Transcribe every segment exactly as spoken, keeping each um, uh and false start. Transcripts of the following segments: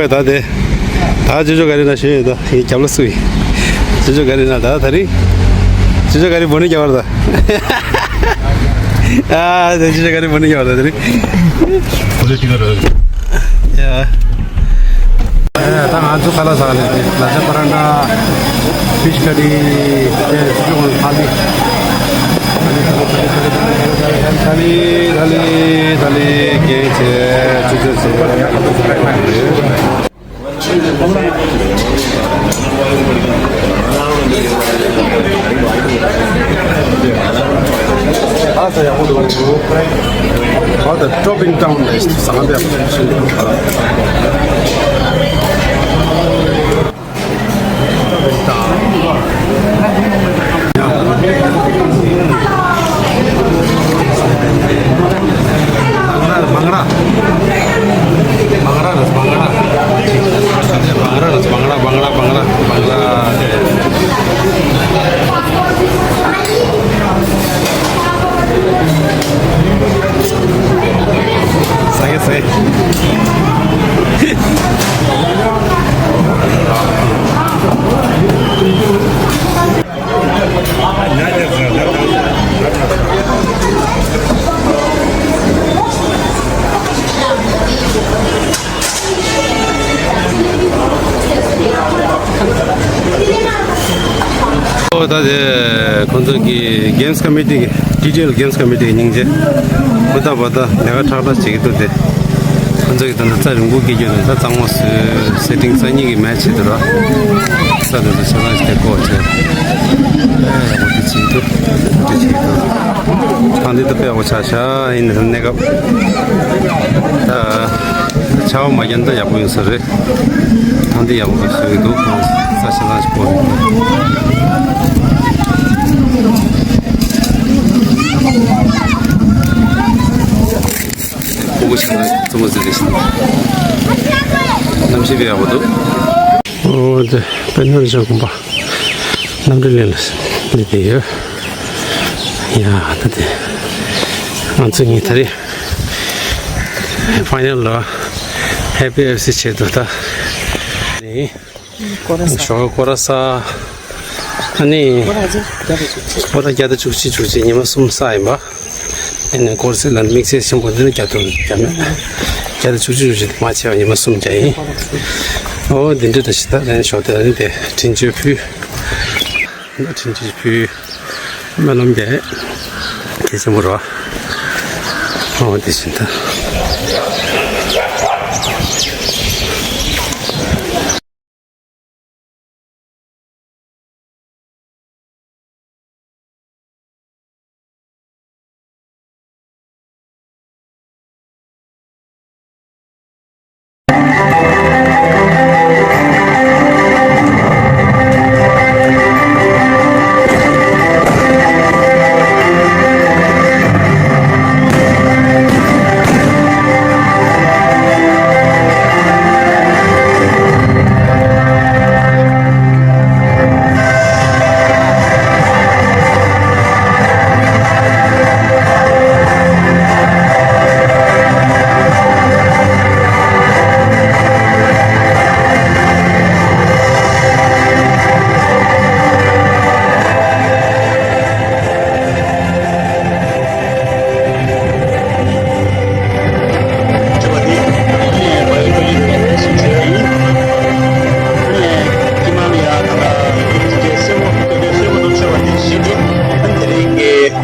ད་དེ། ད་ཅོ་ཅོ་ག་རེ་ན་ཞུ་ཡོད་ད། ཡིན་རྒྱབ་ལ་སུ་ཡིན། ཅོ་ཅོ་ག་རེ་ན་ད་ད་རིང་། ཅོ་ཅོ་ག་རེ་བོ་ནི་རྒྱབ་པར་ད། ཨ་དེ་ཅོ་ཅོ་ག་རེ་བོ་ནི་རྒྱབ་པར་ད་ད་རིང་། ཕོ་ལི་ཊི་ཀལ་རེད། ཡ། ད་ང་ཚོ་ཁ་ལག་ཟ་ནས་ལ་ཆ་པ་ར་འདྲ། ཕིཤ་ཀ་རི། དེ་ཅོ་ཅོ་ག་རེ་ཐ་ལི། ཐ་ལི་ཐ་ལི་ཐ་ལི་ཐ་ལི་གན་ཆེ་ཅོ་ཅོ་ཆེ། All the dropping down list. ཨོ་ད་དེ་ཁོང་ཚོ་གི་གེམ་སི་ཀོ་མི་ཊི་གི་ཌི་ཊེལ་གེམ་སི་ཀོ་མི་ཊི་གི་སྙིང་རྗེ། ཁོ་ད་བ་ད་ལས་ཀ་ཁྲག་ཁྲག་བྱེད་ཀྱི་འདུག་སྟེ། ཁོ་ཚོ་གི་ད་ལྟ་རྩྭ་རིང་པོ་སྐྱེལ་རྒྱུ་ནི་ད་གཙང་མ་བཟོས། སེ་ཊིང་རྩྭ་གཉིས་ཀྱི་མེ་ཆེ་དུ་ར། ས་དེ་ཚོ་ཆ་ཚང་ཞིག་དེ་བཀོག་བྱས། ཨེ་ཡག་པོ་དེ་བྱེད་ཀྱི་འདུག་དེ་བྱེད་ཀྱི་འདུག་ཐང་འདི་ད་དཔེ་ཡག་པོ་ཆགས་ཤག་ཡིན་ནའི་གནས་སྐབས་ད་ཆར་པ་མ་བརྒྱབ་ན་ད་ཡག་པོ་ཡོང་ས་རེད། ཐང་འདི་ཡག་པོ་བཟོས་ཀྱི་འདུག་ས་ཆ་ཚང་ཞིག་བཀོག་ཡོད། ཕྲུ་གུ་ཞིག་ལ་བཙུན་མོ་ཟེར་གྱི་ཞིག་གནམ་གཤིས་དཔེ་ཡག་པོ་འདུག་ཨོ་དེ་དཔེ་ནོར་ཞིག་དགོན་པ་གནམ་གྲུ་གླིང་ལ་སླེབས་བསྡད་ཡོད། ཡ་ད་དེ་ང་ཚོ་གཉིས་ད་རེས་ཕའི་ནལ་ལ་ཧེ་པི་ཨེཕ་སི་ཆེད་དུ་ད་ནི། ཞོགས་ཀ་སྐོར་ར་ས། ཨ་ནི། སྐོར་ར་བརྒྱ་དང་བཅུ་གཅིག་བཅུ་གཅིག་ཉི་མ་གསུམ་ས་ཡིན་པ། ཨ་ནི་སྐོར་ས་ལ་དམིགས་བསལ་ཆེན་པོ་འདི་ནི་བརྒྱ་དང་བརྒྱ་མེད། བརྒྱ་དང་བཅུ་གཅིག་བཅུ་གཅིག་མ་ཆེ་བ་ཉི་མ་གསུམ་བརྒྱ་ཡིན། ཨོ་འདི་འདྲ་ད་ཞིག་ད་ཨ་ནི་ཞོགས་དེ་ཨ་ནི་དེ་དྲིན་ཆེན་ཕུལ། ད་དྲིན་ཆེན་ཕུལ། སྨོན་ལམ་རྒྱག་གལ་ཆེན་པོ་རེད་བ། ཨོ་དེ་བཞིན་ད།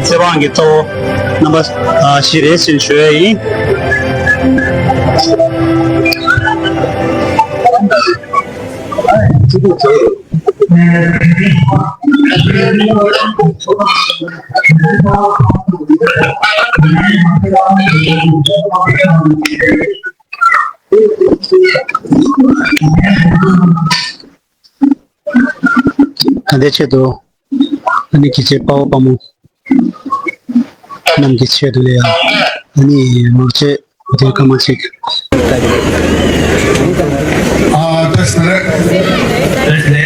ཚེ་དབང་གི་གཙོ་བོ་རྣམ་པ་བཞི་རེད་ཟེར་ཞུ་ཡ་ཡིན། ད་ལྟའི་ཆེད་དུ། ཨ་ནི་དགེ་ཆེ་དཔའ་བོ་དཔའ་མོ་རྣམས་ཀྱི་ཆེད་དུ་ལ་ཡང་ཨ་ནི་མང་ཆེ་བོ་དེ་སྐར་མ་གཅིག་ཨ་ཏེས་ནེ། ཏེས་ནེ།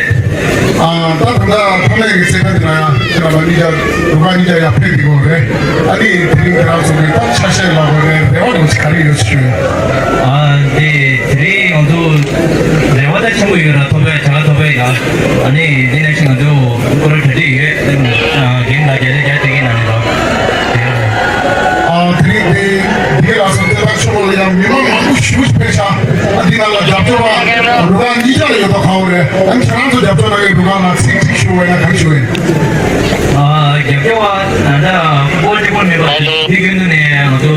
ཨ་ད་ད་ད་ཕ་མའི་གི་སེམས་ཁ་དེ་ན་ཡང་ཁྱེད་རང་མ་གཉིས་ཀ་རུ་ཁ་གཉིས་ཀ་ཡང་ཕེབས་འདི་གོ་རེད། ཨ་ནི་དེ་རིང་ཁྱེད་རང་ཚོ་གི་ད་ཆ་ཤས་ལ་གོ་རེད་རེ་བ་རུ་ཆ་རེ་ཡོད་ཞུ། ཨ་དེ་དེ་རིང་ང་ཚོ་ ཆེན་པོ་ཡོད་ལ་ཐོབ་པའི་བྱ་དགའ་ཐོབ་པའི་ཡ། ཨ་ནི་འདི་ནས་ཤིང་ང་ཚོ་སྐོར་གྲ་སྒྲིག་ཡོད། རྒན་ལ་རྒྱ་ལས་རྒྱ་སྤྲད་ཀྱི་ན་ནི་རོ། དེ་རེད། ཨ་དེ་རིང་འདི་འདི་ལ་སོང་སྟེ་ད་ཆུ་བོ་ལ་ཡང་མི་མང་མང་པོ་ཞེ་པོ་ཅིག་ཕེབས་ཤག་ཨ་འདི་ནང་ལ་རྒྱབ་སྐྱོར་བ་རུ་ཁག་གཉིས་ཆ་ལ་ཡོད་པ་གང་རེད། ཨ་ནི་ཁྱེད་རང་ཚོ་རྒྱབ་སྐྱོར་གནང་མཁན་རུ་ཁག་ལ་ཚིག་གཅིག་ཞུ་བ་ཡིན་ན་ག་རེ་ཞུ་བ་ཡིན། ཨ་རྒྱབ་སྐྱོར་བ་ད་ལྟ་སྐོར་གཅིག་པོ་མེད་པ་དེ་རྒྱུན་དུ་ནས་ང་ཚོ་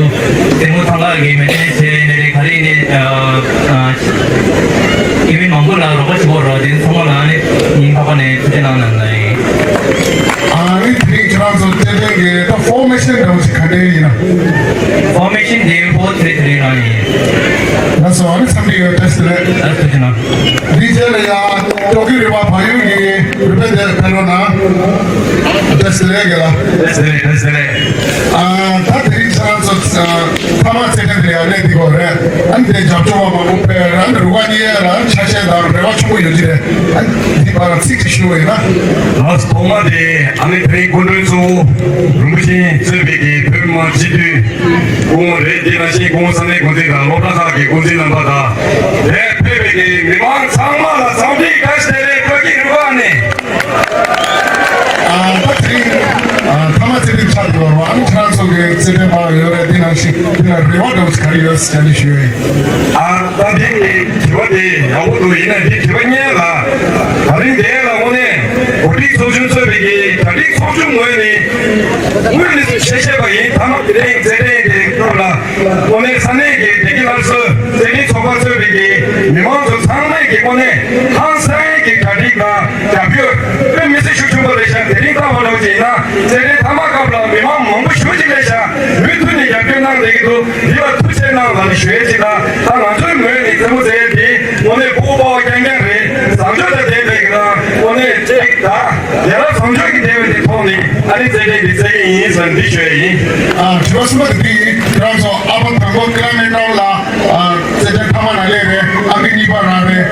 སེར་མོ་ཚང་ཁག་གི་མེ་ཏན་བྱས་ནས་རེད། ག་རེ་ནས་ཨ་ཨ་ཡིན་མིན་མང་པོ་ལ་རོགས་པ་བྱེད་པ་རོགས་དེ་ཚང་མ་ལ་ནི་སྙིང་ཐག་པ་ནས་ཐུགས་རྗེ་གནང་གནང་ཡིན། ཨ་ནི་དེ་རིང་ཁྱེད་རང་ཚོ་བསྟན་དོན་གྱི་ད་ཕོར་མེ་ཤན་འདྲ་བོ་ཞིག་ག་འདྲ་ཡིན་ན། ཕོར་མེ་ཤན་དེ་ཕོར་ཐི་རི་ཐི་རི་རང་ཡིན། ལགས་སོ། ཨ་ནི་འཚམས་འདྲི་ཡོད། བཀྲ་ཤིས་བདེ་ལེགས། ཨ་ཐུགས་རྗེ་གནང་། འདི་རྗེས་ལ་ཡང་ཀྲོ་ཀི་རི་བ་བལ་ཡུལ་གྱི་རུ་དཔོན་དེ་ཕེབས་རོགས་གནང་། བཀྲ་ཤིས་བདེ་ལེགས་རྒན་ལགས། བཀྲ་ཤིས་བདེ་ལེགས། བཀྲ་ཤིས་བདེ་ལེགས། ཨ་ད་དེ་རིང་ཁྱེད་རང་ཚོ་ཨ་མཐའ་མ་རྩེད་འགྲན་དེ་ཡང་གནས་འདི་གོ་རེད། ཨ་ནི་དེ་རྒྱབ་སྐྱོར་བ་མང་པོ་ཕེབས་རང་གི་རུ་ཁག་གཉིས་ལ་ཆ་ཤས་དང་འབྲེལ་བ་ཆེན་པོ་ཡོད་ཀྱི་རེད། ཨ་ནི་འདི་བར་ཚིག་ཅིག་ཞུ་བ་ཡིན་ན། ལགས་ཐོག་མ་དེ་ཨ་ནི་དེ་རིང་སྐུ་མགྲོན་གཙོ་བོ་རིན་པོ་ཆེ་གཙོས་པའི་གི་བོད་མི་མང་སྤྱི་འཐུས་སྐུ་ངོ་རེད། དེ་ནང་བཞིན་སྐུ་ངོ་ས་གནས་འགོ་འཛིན་དང་སློབ་གྲྭ་ཁག་གི་འགོ་འཛིན་རྣམ་པ་དང་དེར་ཕེབས་པའི་གི་མི་མང་ཚང་མ་ལ་འཚམས་འདྲི་བཀྲ་ཤིས་བདེ་ལེགས། ཀྲོ་ཀི་རུ་ཁག་ནས། ཨ་ད་དེ་རིང་ཨ་མཐའ་མ་རྩེད་འགྲན་ཆགས་འདུག་ཨ་ནི་ཁྱེད་རང་ཚོ་གི་རྩེད་འགྲན་མང་ཡོད་རེད། དེ་ནང་བཞིན་དེ་ལ་རེ་བ་འདྲ་བོ་ཞིག་ག་རེ་ཡོད་ཟེར་ནས་ཞུས་ཡོད། ཨ་ད་དེ་དྲི་བ་དེ་ཡག་པོ་འདུག་ཡིན་ན་འདི་དྲི་བ་སྙན་ལ། ད་རིང་དེ་ལ་དངོས་གནས་གོ་སྒྲིག་ཚོགས་ཆུང་གཙོས་པའི་གི་གྲ་སྒྲིག་ཚོགས་ཆུང་ངོས་ནས་དངོས་གནས་བྱས་བཤད་པ་ཡིན། མཐའ་མ་དེ་རིང་རྩེད་འགྲན་དེ་སྐབས་ལ། དངོས་གནས་ས་གནས་ཀྱི་བདེ་སྐྱིད་སླར་གསོའི་རྩེད་འགྲན་ཚོགས་པ་གཙོས་པའི་གི་མི་མང་ཚོ་ཚང་མས་ཀྱི་དངོས་གནས་ཧང་སངས་ཀྱི་གྲ་སྒྲིག་དང་རྒྱབ་སྐྱོར་དཔེ་མི་སྲིད་ཤུགས་ཆེན་པོ་རེད་ཤག་དེ་རིང་ལྟ་བ་འདྲ་བོ་ཅིག་ཡིན་ན་རྩེད་འགྲན་མཐའ་མ་སྐབས་ལ་མི་མང་མང་པོ་ཞེ་པོ་ཅིག་སླེབས་ཤག་མུ་མཐུད་ནས་རྒྱབ་སྐྱོར་གནང་བསྡད་ཀྱི་འདུག་འདི་ལ་ཐུགས་རྗེ་གནང་ལབ་ནས་ཞུ་ཡས་ཅིག་དང་། ད་ང་ཚོའི་ངོས་ནས་རྩེད་མོ་རྩེ་ཡས་འདི་དངོས་གནས་ཕྲུ་གུ་ཕོ་བ་རྐྱང་རྐྱང་རེད། བཟང་སྤྱོད་དང་ལྡན་པའི་གི་དང་དངོས་གནས་ཅིག་དང་། ཡ་རབས་བཟང་སྤྱོད་ཀྱི་དེ་བས་དེ་ཐོག་ནས་ཨ་ནི་རྩེད་འགྲན་འདི་རྩེ་གི་ཡིན་ཟེར་འདི་ཞུ་ཡ་ཡིན། ཨ་དྲི་བ་གསུམ་པ་དེ་འདི་ཡིན། ཁྱེད་རང་ཚོ་ཨ་ཕ་དང་པོ་ཀི་ལ་མེ་ཏོག་ལ་ཨ་རྩེད་འགྲན་མཐའ་མ་ན་སླེབས་རེད། ཨང་ཀི་གཉིས་པ་རང་རེད།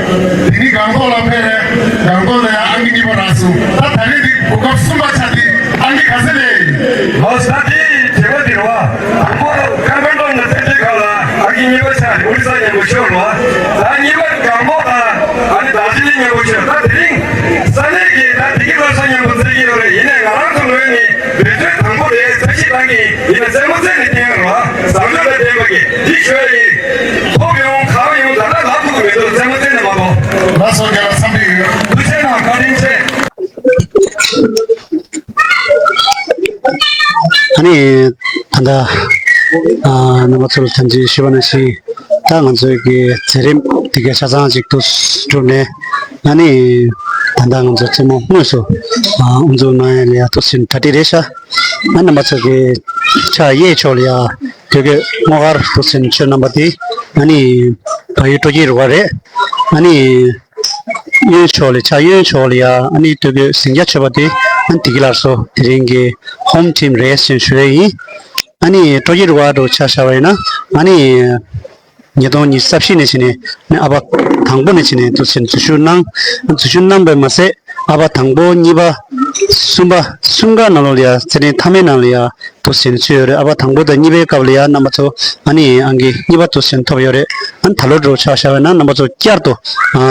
དེ་ནི་སྒང་ཏོག་ལ་ཕེབས་རེད། སྒང་ཏོག་ལ་ཡང་ཨང་ཀི་གཉིས་པ་རང་སོང་། ད་ད་རེས་འདི་གོ་སྐབས་གསུམ་པ་ཆགས་འདི་ཨང་ཀི་ག་ཚད་སླེབས་ཡིན། ལོ་ས་དེ་དྲི་བ་འདི་རེད་བ། དང་པོ་ཀི་ལ་མེ་ཏོག་ནས་རྩེད་འགྲན་ཁག་ལ་ཨང་ཀི་གཉིས་པ་ཆགས་རེད། ཨོ་རི་ས་མཉམ་པོ་ཤོར་བ། ད་གཉིས་པ་སྒང་ཏོག་དང་ཨ་ནི་དར་ཇི་ལིང་མཉམ་པོ་ཤོར། ད་དེ་རིང་ས་གནས་ཀྱི་ད་བདེ་སྐྱིད་སླར་གསོ་མཉམ་པོ་རྩེ་གི་ཡོད་རེད། ཡིན་ནའི་ང་རང་ཚོ་ངོས་ནས་འབད་བརྩོན་དང་པོ་དེ་ཚད་གཞི་བཏང་གི་ཡིན་ན་རྩེད་མོ་རྩེ་ནས་བསྟན་རོགས། བཟང་སྤྱོད་དང་ལྡན་པ་གི་འདི་ཞོལ་ཡིན། ཐོབ་ཡོང་གང་ཡོང་ད་ལྟ་ལབ་ཐུབ་ཀྱི་མི་འདུག་རྩེད་མོ་རྩེ་ནས་མ་གཏོགས། ལགས་སོ། རྒན་ལགས་འཚམས་འདྲི་ཡོད། ཐུགས་རྗེ་གནང་། བཀའ་དྲིན་ཆེ། ཨ་ནི་ད་ལྟ་ཨ་རྣམ་པ་ཚོར་ཐམས་ཅད་ཞུས་པ་ནང་བཞིན། ད་ང་ཚོའི་གི་མཛད་རིམ་འདི་ག་ཆ་ཚང་ཅིག་ཏུ་གྲུབ་ནས། ཨ་ནི་ད་ལྟ་ང་ཚོ་རྩེད་མོ་དངོས་སུ་ཨ་དབུ་འཛུགས་གནང་ཡ་ལ་ཡ་ཐུགས་སེམས་གྲ་སྒྲིག་རེད་ཤག་ཨ་རྣམ་པ་ཚོ་གི་ཕྱག་གཡས་ཕྱོགས་ལ་ཡ་བོད་སྐད་སྔོ་དཀར་ཕུར་ཟིང་མཆོད་རྣམ་པ་དེ་ཨ་ནི་བལ་ཡུལ་སྤྲོ་སྐྱིད་རུ་ཁག་རེད། ཨ་ནི་གཡོན་ཕྱོགས་ལ་ཕྱག་གཡོན་ཕྱོགས་ལ་ཡ་ཨ་ནི་སྟོད་གོས་ཟིང་སྐྱ་མཆོད་པ་དེ་ཨ་ནི་བདེ་སྐྱིད་སླར་གསོ་དེ་རིང་གི་ཧོམ་ཊིམ་རེད་ཟེར་ཞུ་ཡ་ཡིན། ཨ་ནི་སྤྲོ་སྐྱིད་རུ་ཁག་འདྲ་ཆ་བཞག་པ་ཡིན་ན་ཨ་ནི་ཉིས་སྟོང་ཉི་ཤུ་རྩ་བཞི་ནས་བྱས་ནས་ཨ་ནི་ཨ་ཕ་དང་པོ་ནས་བྱས་ནས་འདུག་སེ་འཛུལ་ཞུགས་གནང་། འཛུལ་ཞུགས་གནང་བས་མ་ཟད་ཨ་ཕ་དང་པོ་གཉིས་པ་གསུམ་པ་གསུམ་ཀ་ནང་ལོགས་ལ་ཡ་རྩེད་འགྲན་མཐའ་མའི་ནང་ལ་ཡ་འདུག་སེ་ཚུད་ཡོད་རེད། ཨ་ཕ་དང་པོ་དང་གཉིས་པའི་སྐབས་ལ་ཡ་རྣམ་པ་ཚོ་ཨ་ནི་ཨང་ཀི་གཉིས་པ་འདུག་སེ་ཐོབ་ཡོད་རེད། ཨ་ནི་ད་ལོ་འདྲ་ཆ་བཞག་པ་ཡིན་ན་རྣམ་པ་ཚོ་བསྐྱར་དུ་ཨ་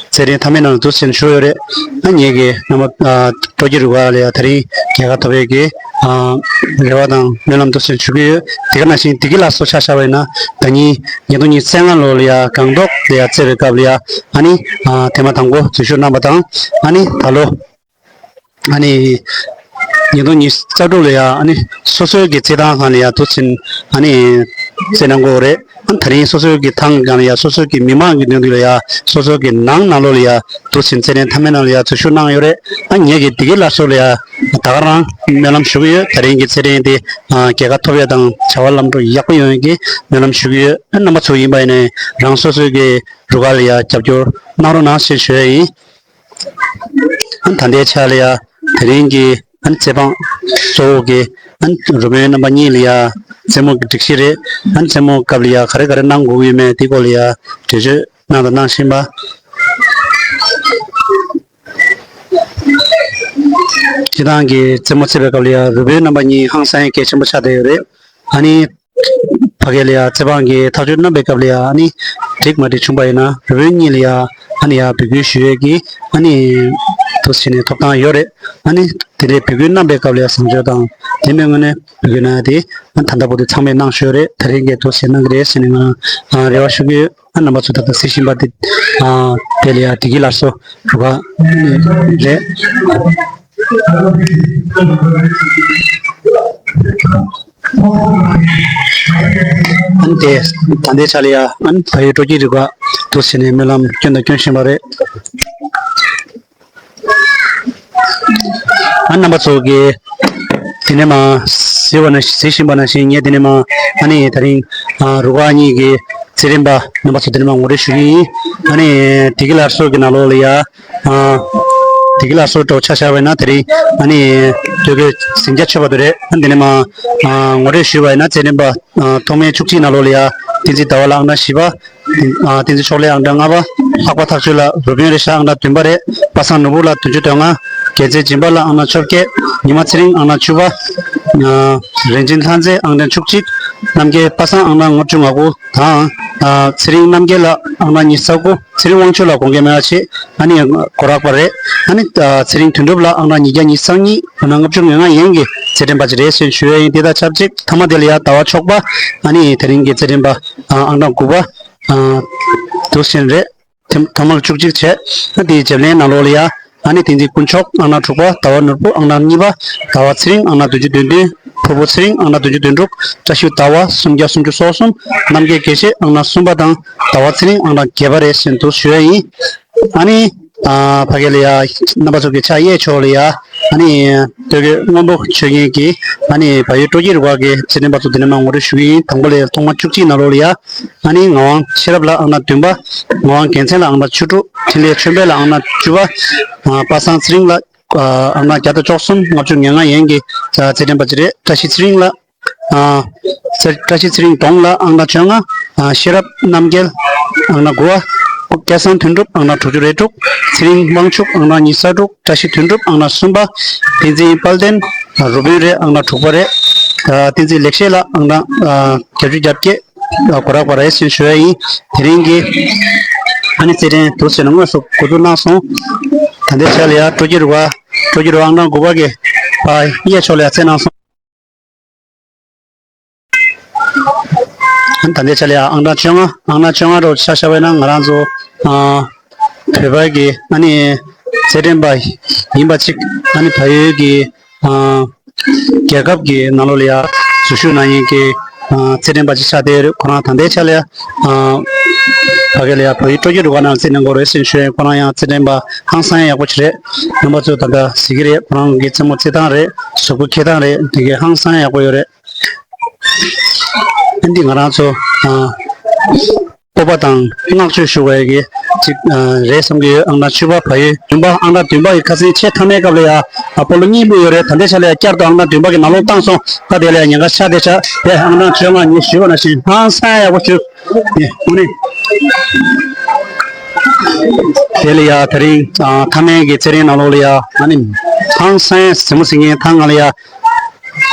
རྩེད་འགྲན་མཐའ་མའི་ནང་ལ་འདུག་སེ་ཞུགས་ཡོད་རེད། ཨ་ངེད་ཀྱི་རྣམ་པ་ཨ་སྤྲོ་སྐྱིད་རུ་ཁག་ལ་ཡ་དེ་རིང་རྒྱལ་ཁ་ཐོབ་ཡས་ཀྱི་ཨ་རེ་བ་དང་སྨོན་ལམ་འདུག་སེ་ཞུ་གི་ཡོད། དེ་ག་ནང་བཞིན་བདེ་སྐྱིད་སླར་གསོ་ཆ་བཞག་པ་ཡིན་ན་ཟླ་ཉིན་ཉིས་སྟོང་ཉི་ཤུ་རྩ་ལྔ་ལོ་ལ་ཡ་སྒང་ཏོག་ལ་ཡ་རྩེད་པའི་སྐབས་ལ་ཡ་ཨ་ནི་ཨ་ཐེངས་མ་དང་པོ་འཛུལ་ཞུགས་གནང་བ་དང་། ཨ་ནི་ད་ལོ་ཨ་ནི་ཉིས་སྟོང་ཉི་ཤུ་རྩ་དྲུག་ལ་ཡ་ཨ་ནི་སོ་སོའི་གི་རྩེད་ཐང་སྒང་ལ་ཡ་འདུག་སེ་ཨ་ནི་རྩེད་གནང་གི་ཡོད་རེད། ཨ་ནི་དེ་རིང་སོ་སོའི་གི་ཐང་སྒང་ལ་ཡ་སོ་སོའི་གི་མི་མང་གི་མདུན་དུ་ལ་ཡ་སོ་སོའི་གི་ནང་ནང་ལོགས་ལ་ཡ་འདུག་སེ་རྩེད་འགྲན་མཐའ་མའི་ནང་ལ་ཡ་འཛུལ་ཞུགས་གནང་ཡོད་རེད། ཨ་ངེད་ཀྱི་བདེ་སྐྱིད་སླར་གསོ་ལ་ཡ་ད་ག་རང་སྨོན་ལམ་ཞུ་གི་ཡོད། དེ་རིང་གི་རྩེད་འགྲན་དེ་ཨ་རྒྱལ་ཁ་ཐོབ་ཡ་དང་བྱ་བ་ལམ་འགྲོ་ཡག་པོ་ཡོང་ཡ་གི་སྨོན་ལམ་ཞུ་གི་ཡོད། ཨ་རྣམ་པ་ཚོ་ཡིན་པ་ཡིན་ནའི་རང་སོ་སོའི་གི་རུ་ཁག་ལ་ཡ་རྒྱབ་སྐྱོར་གནང་རོགས་གནང་ཞེས་ཞུ་ཡ་ཡིན། ཨ་ནི་ད་ལྟའི་ཆ་ལ་ཡ་དེ་རིང་གི་ཨ་ནི་རྩེད་འཕངས་གཙོ་བོ་གི་ཨ་ནི་རུ་དཔོན་རྣམ་པ་གཉིས་ལ་ཡ་རྩེད་མོ་གི་སྒྲིག་གཞི་རེད། ཨ་ནི་རྩེད་མོ་སྐབས་ལ་ཡ་ག་རེ་ག་རེ་གནང་དགོས་ཀྱི་ཡོད་མེད་དེ་སྐོར་ལ་ཡ་འགྲེལ་བརྗོད་གནང་དང་གནང་བཞིན་པ། སྤྱིར་བཏང་གི་རྩེད་མོ་རྩེད་པའི་སྐབས་ལ་ཡ་རུ་དཔོན་རྣམ་པ་གཉིས་ཧང་སང་ཡ་གལ་ཆེན་པོ་ཆགས་བསྡད་ཡོད་རེད། ཨ་ནི་ ཕ་གི་ལ་ཡ་རྩེད་འབངས་ཀྱི་ཐག་གཅོད་གནང་པའི་སྐབས་ལ་ཡ་ཨ་ནི་འགྲིག་མ་འགྲིག་བྱུང་པ་ཡིན་ན་རུ་དཔོན་གཉིས་ལ་ཡ་ཨ་ནི་ཡ་འབོད་སྐུལ་ཞུ་ཡས་ཀྱི་ཨ་ནི་དུ་བྱས་ནས་ཐོབ་ཐང་ཡོད་རེད། ཨ་ནི་དེ་འདྲའི་འབོད་སྐུལ་གནང་པའི་སྐབས་ལ་ཡ་བཟང་སྤྱོད་དང་དེ་མིན་དངོས་གནས་འབོད་སྐུལ་གནང་ཡ་དེ་ཨ་ནི་ད་ལྟ་བར་དུ་ཚང་མས་གནང་ཞུས་ཡོད་རེད། དེ་རིང་གི་དུ་བྱས་གནང་གི་རེད་ཟེར་ནས་ང་རང་རེ་བ་ཞུ་གི་ཡོད། ཨ་རྣམ་པ་ཚོ་ད་ལྟ་གཟིགས་བཞིན་པ་དེ་ཨ་དེ་ལ་ཡ་བདེ་སྐྱིད་སླར་གསོ་རུ་ཁག་རེད། ཨ་ནི་དེ་ད་ལྟའི་ཆ་ལ་ཡ་ཨ་ནི་བལ་ཡུལ་སྤྲོ་སྐྱིད་རུ་ཁག་དུ་བྱས་ནས་སྨོན་ལམ་སྐྱོན་དང་སྐྱོན་བཞིན་པ་རེད། ཨ་རྣམ་པ་ཚོ་གིས་དེ་ནས་མ་གཟིགས་པ་ན་གཟིགས་བཞིན་པ་ནང་བཞིན་ངས་དེ་ནས་མ་ཨ་ནི་དེ་རིང་ཨ་རུ་ཁག་གཉིས་ཀྱི་རྩེད་འགྲན་པ་རྣམ་པ་ཚོ་དེ་ནས་མ་ངོ་སྤྲོད་ཞུ་གི་ཡིན། ཨ་ནི་བདེ་སྐྱིད་སླར་གསོ་གི་ནང་ལོགས་ལ་ཡ་ཨ་བདེ་སྐྱིད་སླར་གསོ་འདྲ་བོ་ཆ་བཞག་པ་ཡིན་ན་དེ་རིང་ཨ་ནི་སྟོད་གོས་ཟིང་ཆ་ཆོད་པ་དེ་རེད། ཨ་དེ་ནས་མ་ཨ་ངོ་སྤྲོད་ཞུས་པ་ཡིན་ན་རྩེད་འགྲན་པ་ཨ་ཐོག་མའི་བཅུ་གཅིག་ནང་ལོགས་ལ་ཡ་བསྟན་འཛིན་ཟླ་བ་ལགས་ཨང་གྲངས་བཞི་པ། ཨ་བསྟན་འཛིན་ཕྱོགས་ལས་ཨང་གྲངས་ལྔ་པ། ལྷག་པ་ཐག་ཆོད་ལགས་རུ་དཔོན་རེད་ཤག་ཨང་གྲངས་བདུན་པ་རེད། པ་སངས་ནོར་བུ་ལགས་བདུན་ཅུ་དོན་ལྔ། རྒྱལ་མཚན་སྦྱིན་པ་ལགས་ཨང་གྲངས་བཅོ་བརྒྱད། ཉི་མ་ཚེ་རིང་ཨང་གྲངས་བཅུ་པ། ཨ་རིན་ཆེན་ལྷ་མཛེས་ཨང་གྲངས་བཅུ་གཅིག། རྣམ་རྒྱལ་པ་སངས་ཨང་གྲངས་ལྔ་བཅུ་ང་དགུ་དང་། ཨ་ཚེ་རིང་རྣམ་རྒྱལ་ལགས་ཨང་གྲངས་ཉི་ཤུ་རྩ་དགུ། ཚེ་རིང་དབང་ཕྱུག་ལགས་དགོངས་འགལ་མེད་པ་བྱེད། ཨ་ནི་སྐོར་རག་པ་རེད། ཨ་ནི་ཨ་ཚེ་རིང་དོན་གྲུབ་ལགས་ཨང་གྲངས་ཉིས་བརྒྱ་ཉི་ཤུ་རྩ་གཉིས། ཁོ་ན་ལྔ་བཅུ་ང་ལྔ་ཡན་གྱི་རྩེད་འགྲན་པ་ཅིག་རེད་ཟེར་ཞུ་ཡ་ཡིན། དེ་དང་ཆབས་ཅིག་མཐའ་མ་དེ་ལ་ཡ་ཟླ་བ་ཕྱུག་པ། ཨ་ནི་དེ་རིང་གི་རྩེད་འགྲན་པ་ཨ་ཨང་གྲངས་དགུ་པ། ཨ་དུ་བྱས་རེད། ཐེམ་ཐོག་མར་བཅུ་གཅིག་བྱས། ཨ་དེའི་རྗེས་ལེན་ནང་ལོགས་ལ་ཡ་ཨ་ནི་བསྟན་འཛིན་དཀོན་མཆོག་ཨང་གྲངས་དྲུག་པ། ཟླ་བ་ནོར་བུ་ཨང་གྲངས་གཉིས་པ། ཟླ་བ་ཚེ་རིང་ཨང་གྲངས་བདུན་ཅུ་དོན་བདུན། ཕུར་བུ་ཚེ་རིང་ཨང་གྲངས་བདུན་ཅུ་དོན་དྲུག། བཀྲ་ཤིས་ཟླ་བ་སུམ་བརྒྱ་སུམ་ཅུ་སོ་གསུམ། རྣམ་རྒྱལ་དགེ་བཤེས་ཨང་གྲངས་གསུམ་པ་དང་ཟླ་བ་ཚེ་རིང་ཨང་གྲངས་བརྒྱད་པ་རེད་ཟེར་འདུག་ཞུ་ཡ་ཡིན། ཨ་ནི་ཨ་ཕ་གི་ལ་ཡ་རྣམ་པ་ཚོ་གི་ཕྱག་གཡས་ཕྱོགས་ལ་ཡ་ཨ་ནི་སྟོད་གོས་སྔོན་པོ་མཆོད་མཁན་གྱི་ཨ་ནི་བལ་ཡུལ་སྤྲོ་སྐྱིད་རུ་ཁག་གི་རྩེད་འགྲན་པ་ཚོ་དེ་ནས་མར་ངོ་སྤྲོད་ཞུ་གི་ཡིན། དང་པོ་ལ་ཡ་ཐོག་མ་བཅུ་གཅིག་ནང་ལོགས་ལ་ཡ་ཨ་ནི་ངག་དབང་ཤེས་རབ་ལགས་ཨང་གྲངས་བདུན་པ། ངག་དབང་རྒྱལ་མཚན་ལགས་ཨང་གྲངས་བཅུ་དྲུག། འཕྲིན་ལས་ཆོས་འཕེལ་ལགས་ཨང་གྲངས་བཅུ་པ། ཨ་པ་སངས་ཚེ་རིང་ལགས་ཨ་ཨང་གྲངས་བརྒྱ་དང་བཅུ་གསུམ། ལྔ་བཅུ་ང་ལྔ་ཡན་གྱི་རྩེད་འགྲན་པ་ཅིག་རེད། བཀྲ་ཤིས་ཚེ་རིང་ལགས། ཨ་ཚེ་བཀྲ་ཤིས་ཚེ་རིང་གདོང་ལགས་ཨང་གྲངས་བཅོ་ལྔ། ཨ་ཤེས་རབ་རྣམ་རྒྱལ་ཨང་གྲངས་དགུ་པ། སྐལ་བཟང་དོན་གྲུབ་ཨང་གྲངས་དྲུག་ཅུ་རེ་དྲུག། ཚེ་རིང་དབང་ཕྱུག་ཨང་གྲངས་ཉི་ཤུ་རྩ་དྲུག། བཀྲ་ཤིས་དོན་གྲུབ་ཨང་གྲངས་གསུམ་པ། བསྟན་འཛིན་དཔལ་ལྡན་རུ་དཔོན་རེད་ཨང་གྲངས་དྲུག་པ་རེད། ཨ་བསྟན་འཛིན་ལེགས་བཤད་ལགས་ཨང་གྲངས་ཨ་བརྒྱད་ཅུ་གྱ་བརྒྱད། ཨ་སྐོར་རག་པ་རེད་ཟེར་ཞུ་ཡ་ཡིན། དེ་རིང་གི་ཨ་ནི་རྩེད་འགྲན་དུ་ཟེར་ན་དངོས་སུ་འགོ་འཛུགས་གནང་སོང་། ད་ལྟའི་ཆ་ལ་ཡ་སྤྲོ་སྐྱིད་རུ་ཁག་སྤྲོ་སྐྱིད་རུ་ཁག་ཨང་གྲངས་དགུ་པ་གི་ཕ་གཡས་ཕྱོགས་ལ་ཡ་རྩེད་གནང་སོང་། ད་ལྟའི་ཆ་ལ་ཡང་ཨང་གྲངས་བཅོ་ལྔ། ཨང་གྲངས་བཅོ་ལྔ་རུ་ཆ་བཞག་པ་ཡིན་ན་ང་རང་ཚོ་ཨ་བོད་པ་གི་ཨ་ནི་རྩེད་འགྲན་པ་ཡིན་པ་གཅིག་ཨ་ནི་བལ་ཡུལ་གྱི་ཨ་རྒྱལ་ཁབ་ཀྱི་ནང་ལོགས་ལ་ཡང་འཛུལ་ཞུགས་གནང་མཁན་གྱི་ཨ་རྩེད་འགྲན་པ་གཅིག་ཆགས་བསྡད་ཡོད་རེད། ཁོ་རང་ད་ལྟའི་ཆ་ལ་ཡང་ཨ་ཕ་གི་ལ་ཡང་བལ་ཡུལ་སྤྲོ་སྐྱིད་རུ་ཁག་ནང་རྩེད་གནང་གི་ཡོད་རེད་ཟེར་ཞུ་ཡ་ཡིན། ཁོ་རང་ཡང་རྩེད་འགྲན་པ་ཧང་སང་ཡག་པོ་ཞིག་རེད། རྣམ་པ་ཚོས་ད་ལྟ་གཟིགས་ཀྱི་རེད། ཁོ་རང་གི་རྩེད་མོ་རྩེ་སྟངས་རེད། གཟུགས་པོ་འཁྱེར་སྟངས་རེད། དེ་གའི་ཧང་སང་ཡག་པོ་ཡོད་རེད། ཨ་འདི་ང་རང་ཚོ་ཨ་སྤོབས་པ་དང་བསྔགས་བརྗོད་ཞུ་བའི་གི་ཅིག་ཨ་རེད་བསམ་གྱི་ཡོད། ཨང་གྲངས་བཅུ་པ་བལ་ཡུལ་བདུན་པ། ཨང་གྲངས་བདུན་པ་ཡི་ཁ་སང་ཆེས་མཐའ་མའི་སྐབས་ལ་ཡ་ཨ་སྤོ་ལོ་གཉིས་པོ་ཡོད་རེད། ད་ལྟའི་ཆ་ལ་ཡ་བསྐྱར་དུ་ཨང་གྲངས་བདུན་པ་གི་ནང་ལོགས་བཏང་སོང་། ད་དེ་ལ་ཡ་ཉེན་ཁ་ཤར་བསྡད་ཤག་དེ་ཨང་གྲངས་བཅོ་ལྔ་ངས་ཞུས་པ་ནང་བཞིན་ཧང་སང་ཡག་པོ་བྱུང་། ཨ་ནི། དེ་ལ་ཡ་དེ་རིང་ཨ་མཐའ་མའི་གི་རྩེད་རིང་ནང་ལོགས་ལ་ཡ་ཨ་ནི་ཧང་སང་ཟིང་མོ་ཟིང་མཁན་ཐང་ང་ལ་ཡ་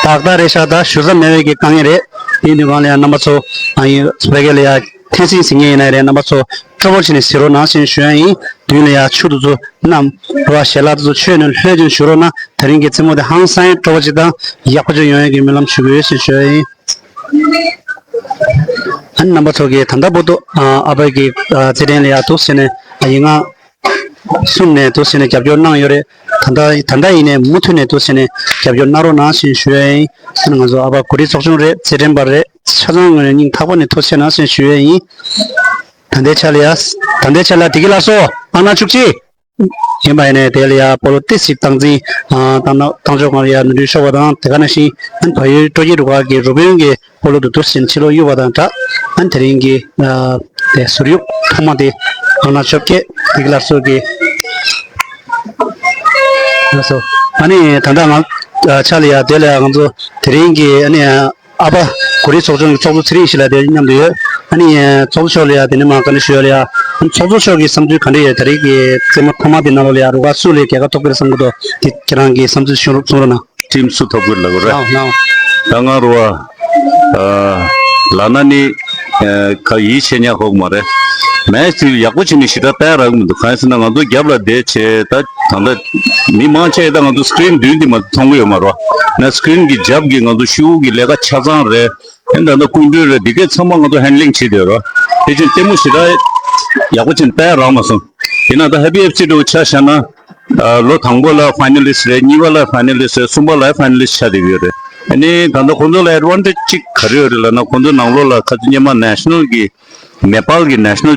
ཏག་ཏག་རེད་ཤག་ད་ཞུ་ས་མེད་པའི་གི་དཀའ་ངལ་རེད། དེ་ཡིན་དུས་གང་ལ་ཡ་རྣམ་པ་ཚོ་ཨ་ཡིན་ཕ་གི་ལ་ཡ་འཐེན་སྲིང་ཟིང་མཁན་ཡིན་ན་རེད། རྣམ་པ་ཚོ་སྤྲོ་པོ་བྱས་ནས་གཟིགས་རོགས་གནང་ཞེས་ཞུ་ཡ་ཡིན། མདུན་ལ་ཡ་ཆུ་དེ་ཚོ་བསྣམས་རོགས། ཞལ་ལག་དེ་ཚོ་མཆོད་ནས་ལྷོད་ཅིང་བཞུགས་རོགས་གནང་། དེ་རིང་གི་རྩེད་མོ་དེ་ཧང་སང་སྤྲོ་པོ་ཅིག་དང་ཡག་པོ་ཅིག་ཡོང་ཡ་གི་སྨོན་ལམ་ཞུ་གི་ཡོད་ཞེས་ཞུ་ཡ་ཡིན། ཨ་ནི་རྣམ་པ་ཚོ་གིས་ད་ལྟ་བར་དུ་ཨ་ཨ་ཕ་གི་ཨ་རྩེད་འགྲན་ལ་ཡ་འདུག་ཟེར་ནས་ཨ་ཡིན་ང་གསུམ་ནས་འདུག་ཟེར་ནས་རྒྱབ་སྐྱོར་གནང་ཡོད་རེད། ད་ལྟ་ད་ལྟ་ཡིན་ནས་མུ་མཐུད་ནས་འདུག་ཟེར་ནས་རྒྱབ་སྐྱོར་གནང་རོགས་གནང་ཞེས་ཞུ་ཡ་ཡིན། ཨ་ནི་ང་ཚོ་ཨ་ཕ་གོ་སྒྲིག་ཚོགས་ཆུང་རེད། རྩེད་འགྲན་པ་རེད། ཆ་ཚང་ངོས་ནས་སྙིང་ཐག་པ་ནས་ཐུགས་རྗེ་གནང་ཞེས་ཞུ་ཡ་ཡིན། ད་ལྟའི་ཆ་ལ་ཡ་ད་ལྟའི་ཆ་ལ་བདེ་སྐྱིད་ལགས་སོ། ཨ་ན་བཅུ་གཅིག་ཡིན་པ་ཡིན་ནའི་དེ་ལ་ཡ་སྤོ་ལོ་ཏོག་ཙམ་སྟངས་འཛིན་ཨ་བཏང་ན་བཏང་ཕྱོགས་སྒང་ལ་ཡ་ནོར་འཁྲུལ་ཤོར་བ་དང་། དེ་ག་ནང་བཞིན་ཨ་ནི་བལ་ཡུལ་སྤྲོ་སྐྱིད་རུ་ཁག་གི་རུ་དཔོན་གྱི་སྤོ་ལོ་དེ་དུས་ཕྱི་ལོགས་གཡུགས་པ་དང་སྦྲགས། ཨ་ནི་དེ་རིང་གི་ཨ་དེ་ཟུར་གཡུག་ཐོག་མ་དེ་ཨང་གྲངས་བཅོ་བརྒྱད་བདེ་སྐྱིད་སླར་གསོ་གི་ལགས་སོ། ཨ་ནི་ད་ལྟ་ང་ཨ་ཆ་ལ་ཡ་དེ་ལ་ཡ་ང་ཚོ་དེ་རིང་གི་ཨ་ནི་ཨ་ཕ་གོ་སྒྲིག་ཚོགས་ཆུང་གི་ཚོགས་གཙོ་ཚེ་རིང་ཞིག་ལགས་དེ་མཉམ་དུ་ཡོད། ཨ་ནི་ཚོགས་གཙོ་མཆོག་ལ་ཡ་དེ་ནས་མ་བཀའ་འདྲི་ཞུ་ཡ་ལ་ཡ། ཨ་ནི་ཚོགས་གཙོ་མཆོག་གི་བསམ་ཚུལ་ག་འདྲ་ཡོད། ད་རེས་ཀྱི་རྩེད་མོ་ཐོག་མ་དེ་ནང་ལོགས་ལ་ཡ་རུ་ཁག་སུ་ལ་རྒྱལ་ཁ་ཐོབ་ཀྱི་རེད་བསམ་གྱི་འདུག་དེ་ཁྱེད་རང་གི་བསམ་ཚུལ་གསུང་རོགས་གསུང་རོགས་གནང་། ཊིམ་སུ་ཐོབ་ཀྱི་རེད་ལབ་དགོས་རེད། ལགས་ལགས། ད་ང་རུ་ཁག་ ལབ་ན་ནི་ག་ཡིད་ཆེས་ཉག་ཧོག་མ་རེད། མེ་ཆི་དེ་ཡག་པོ་བྱས་ནས་ཞེ་དྲག་བལྟ་རག་གི་མི་འདུག་གང་ཡིན་ཟེར་ན་ང་ཚོ་རྒྱབ་ལ་བསྡད་བྱས་ད་ད་ལྟ་མི་མང་ཆེ་ད་ང་ཚོ་སི་ཀི་རིན་མདུན་དེ་མ་མཐོང་གི་ཡོད་མ་རེད་བ། ན་སི་ཀི་རིན་གྱི་རྒྱབ་ཀྱི་ང་ཚོ་ཤོག་གུ་གི་ལས་ཀ་ཆ་ཚང་རེད། ཨེ་ད་ལྟ་སྐུ་མགྲོན་རེད་འདི་གས་ཚང་མ་ང་ཚོ་ཧེན་ཌི་ལིང་བྱེད་བསྡད་ཡོད་རེད། དེ་བཞིན་ལྟད་མོ་ཞེ་དྲག་ཡག་པོ་བྱས་ནས་བལྟ་རག་མ་སོང་། ཡིན་ན་ད་ཧེ་པི་ཨེཕ་སི་འདྲ་བོ་ཆ་བཞག་ན། ལོ་དང་པོ་ལ་ཕའི་ན་ལི་སི་ཊི་རེད། གཉིས་པ་ལ་ཕའི་ན་ལི་སི་ཊི་རེད། གསུམ་པ་ལ་ཕའི་ན་ལི་སི་ཊི་ཆགས་བསྡད་ཡོད་རེད། ཨ་ནི་ད་ལྟ་ཁོང་ཚོ་ལ་ཨེ་ཌི་ཝན་ཊེ་ཇི་གཅིག་ག་རེ་ཡོད་རེད་ལབ་ན་ཁོང་ཚོ་ནང་ལོགས་ལ་ཁ་ཚ་སྔོན་མ་ནེ་ཤ་ནལ་གྱི་ནེ་པཱལ་གྱི་ནེ་ཤ་ནལ་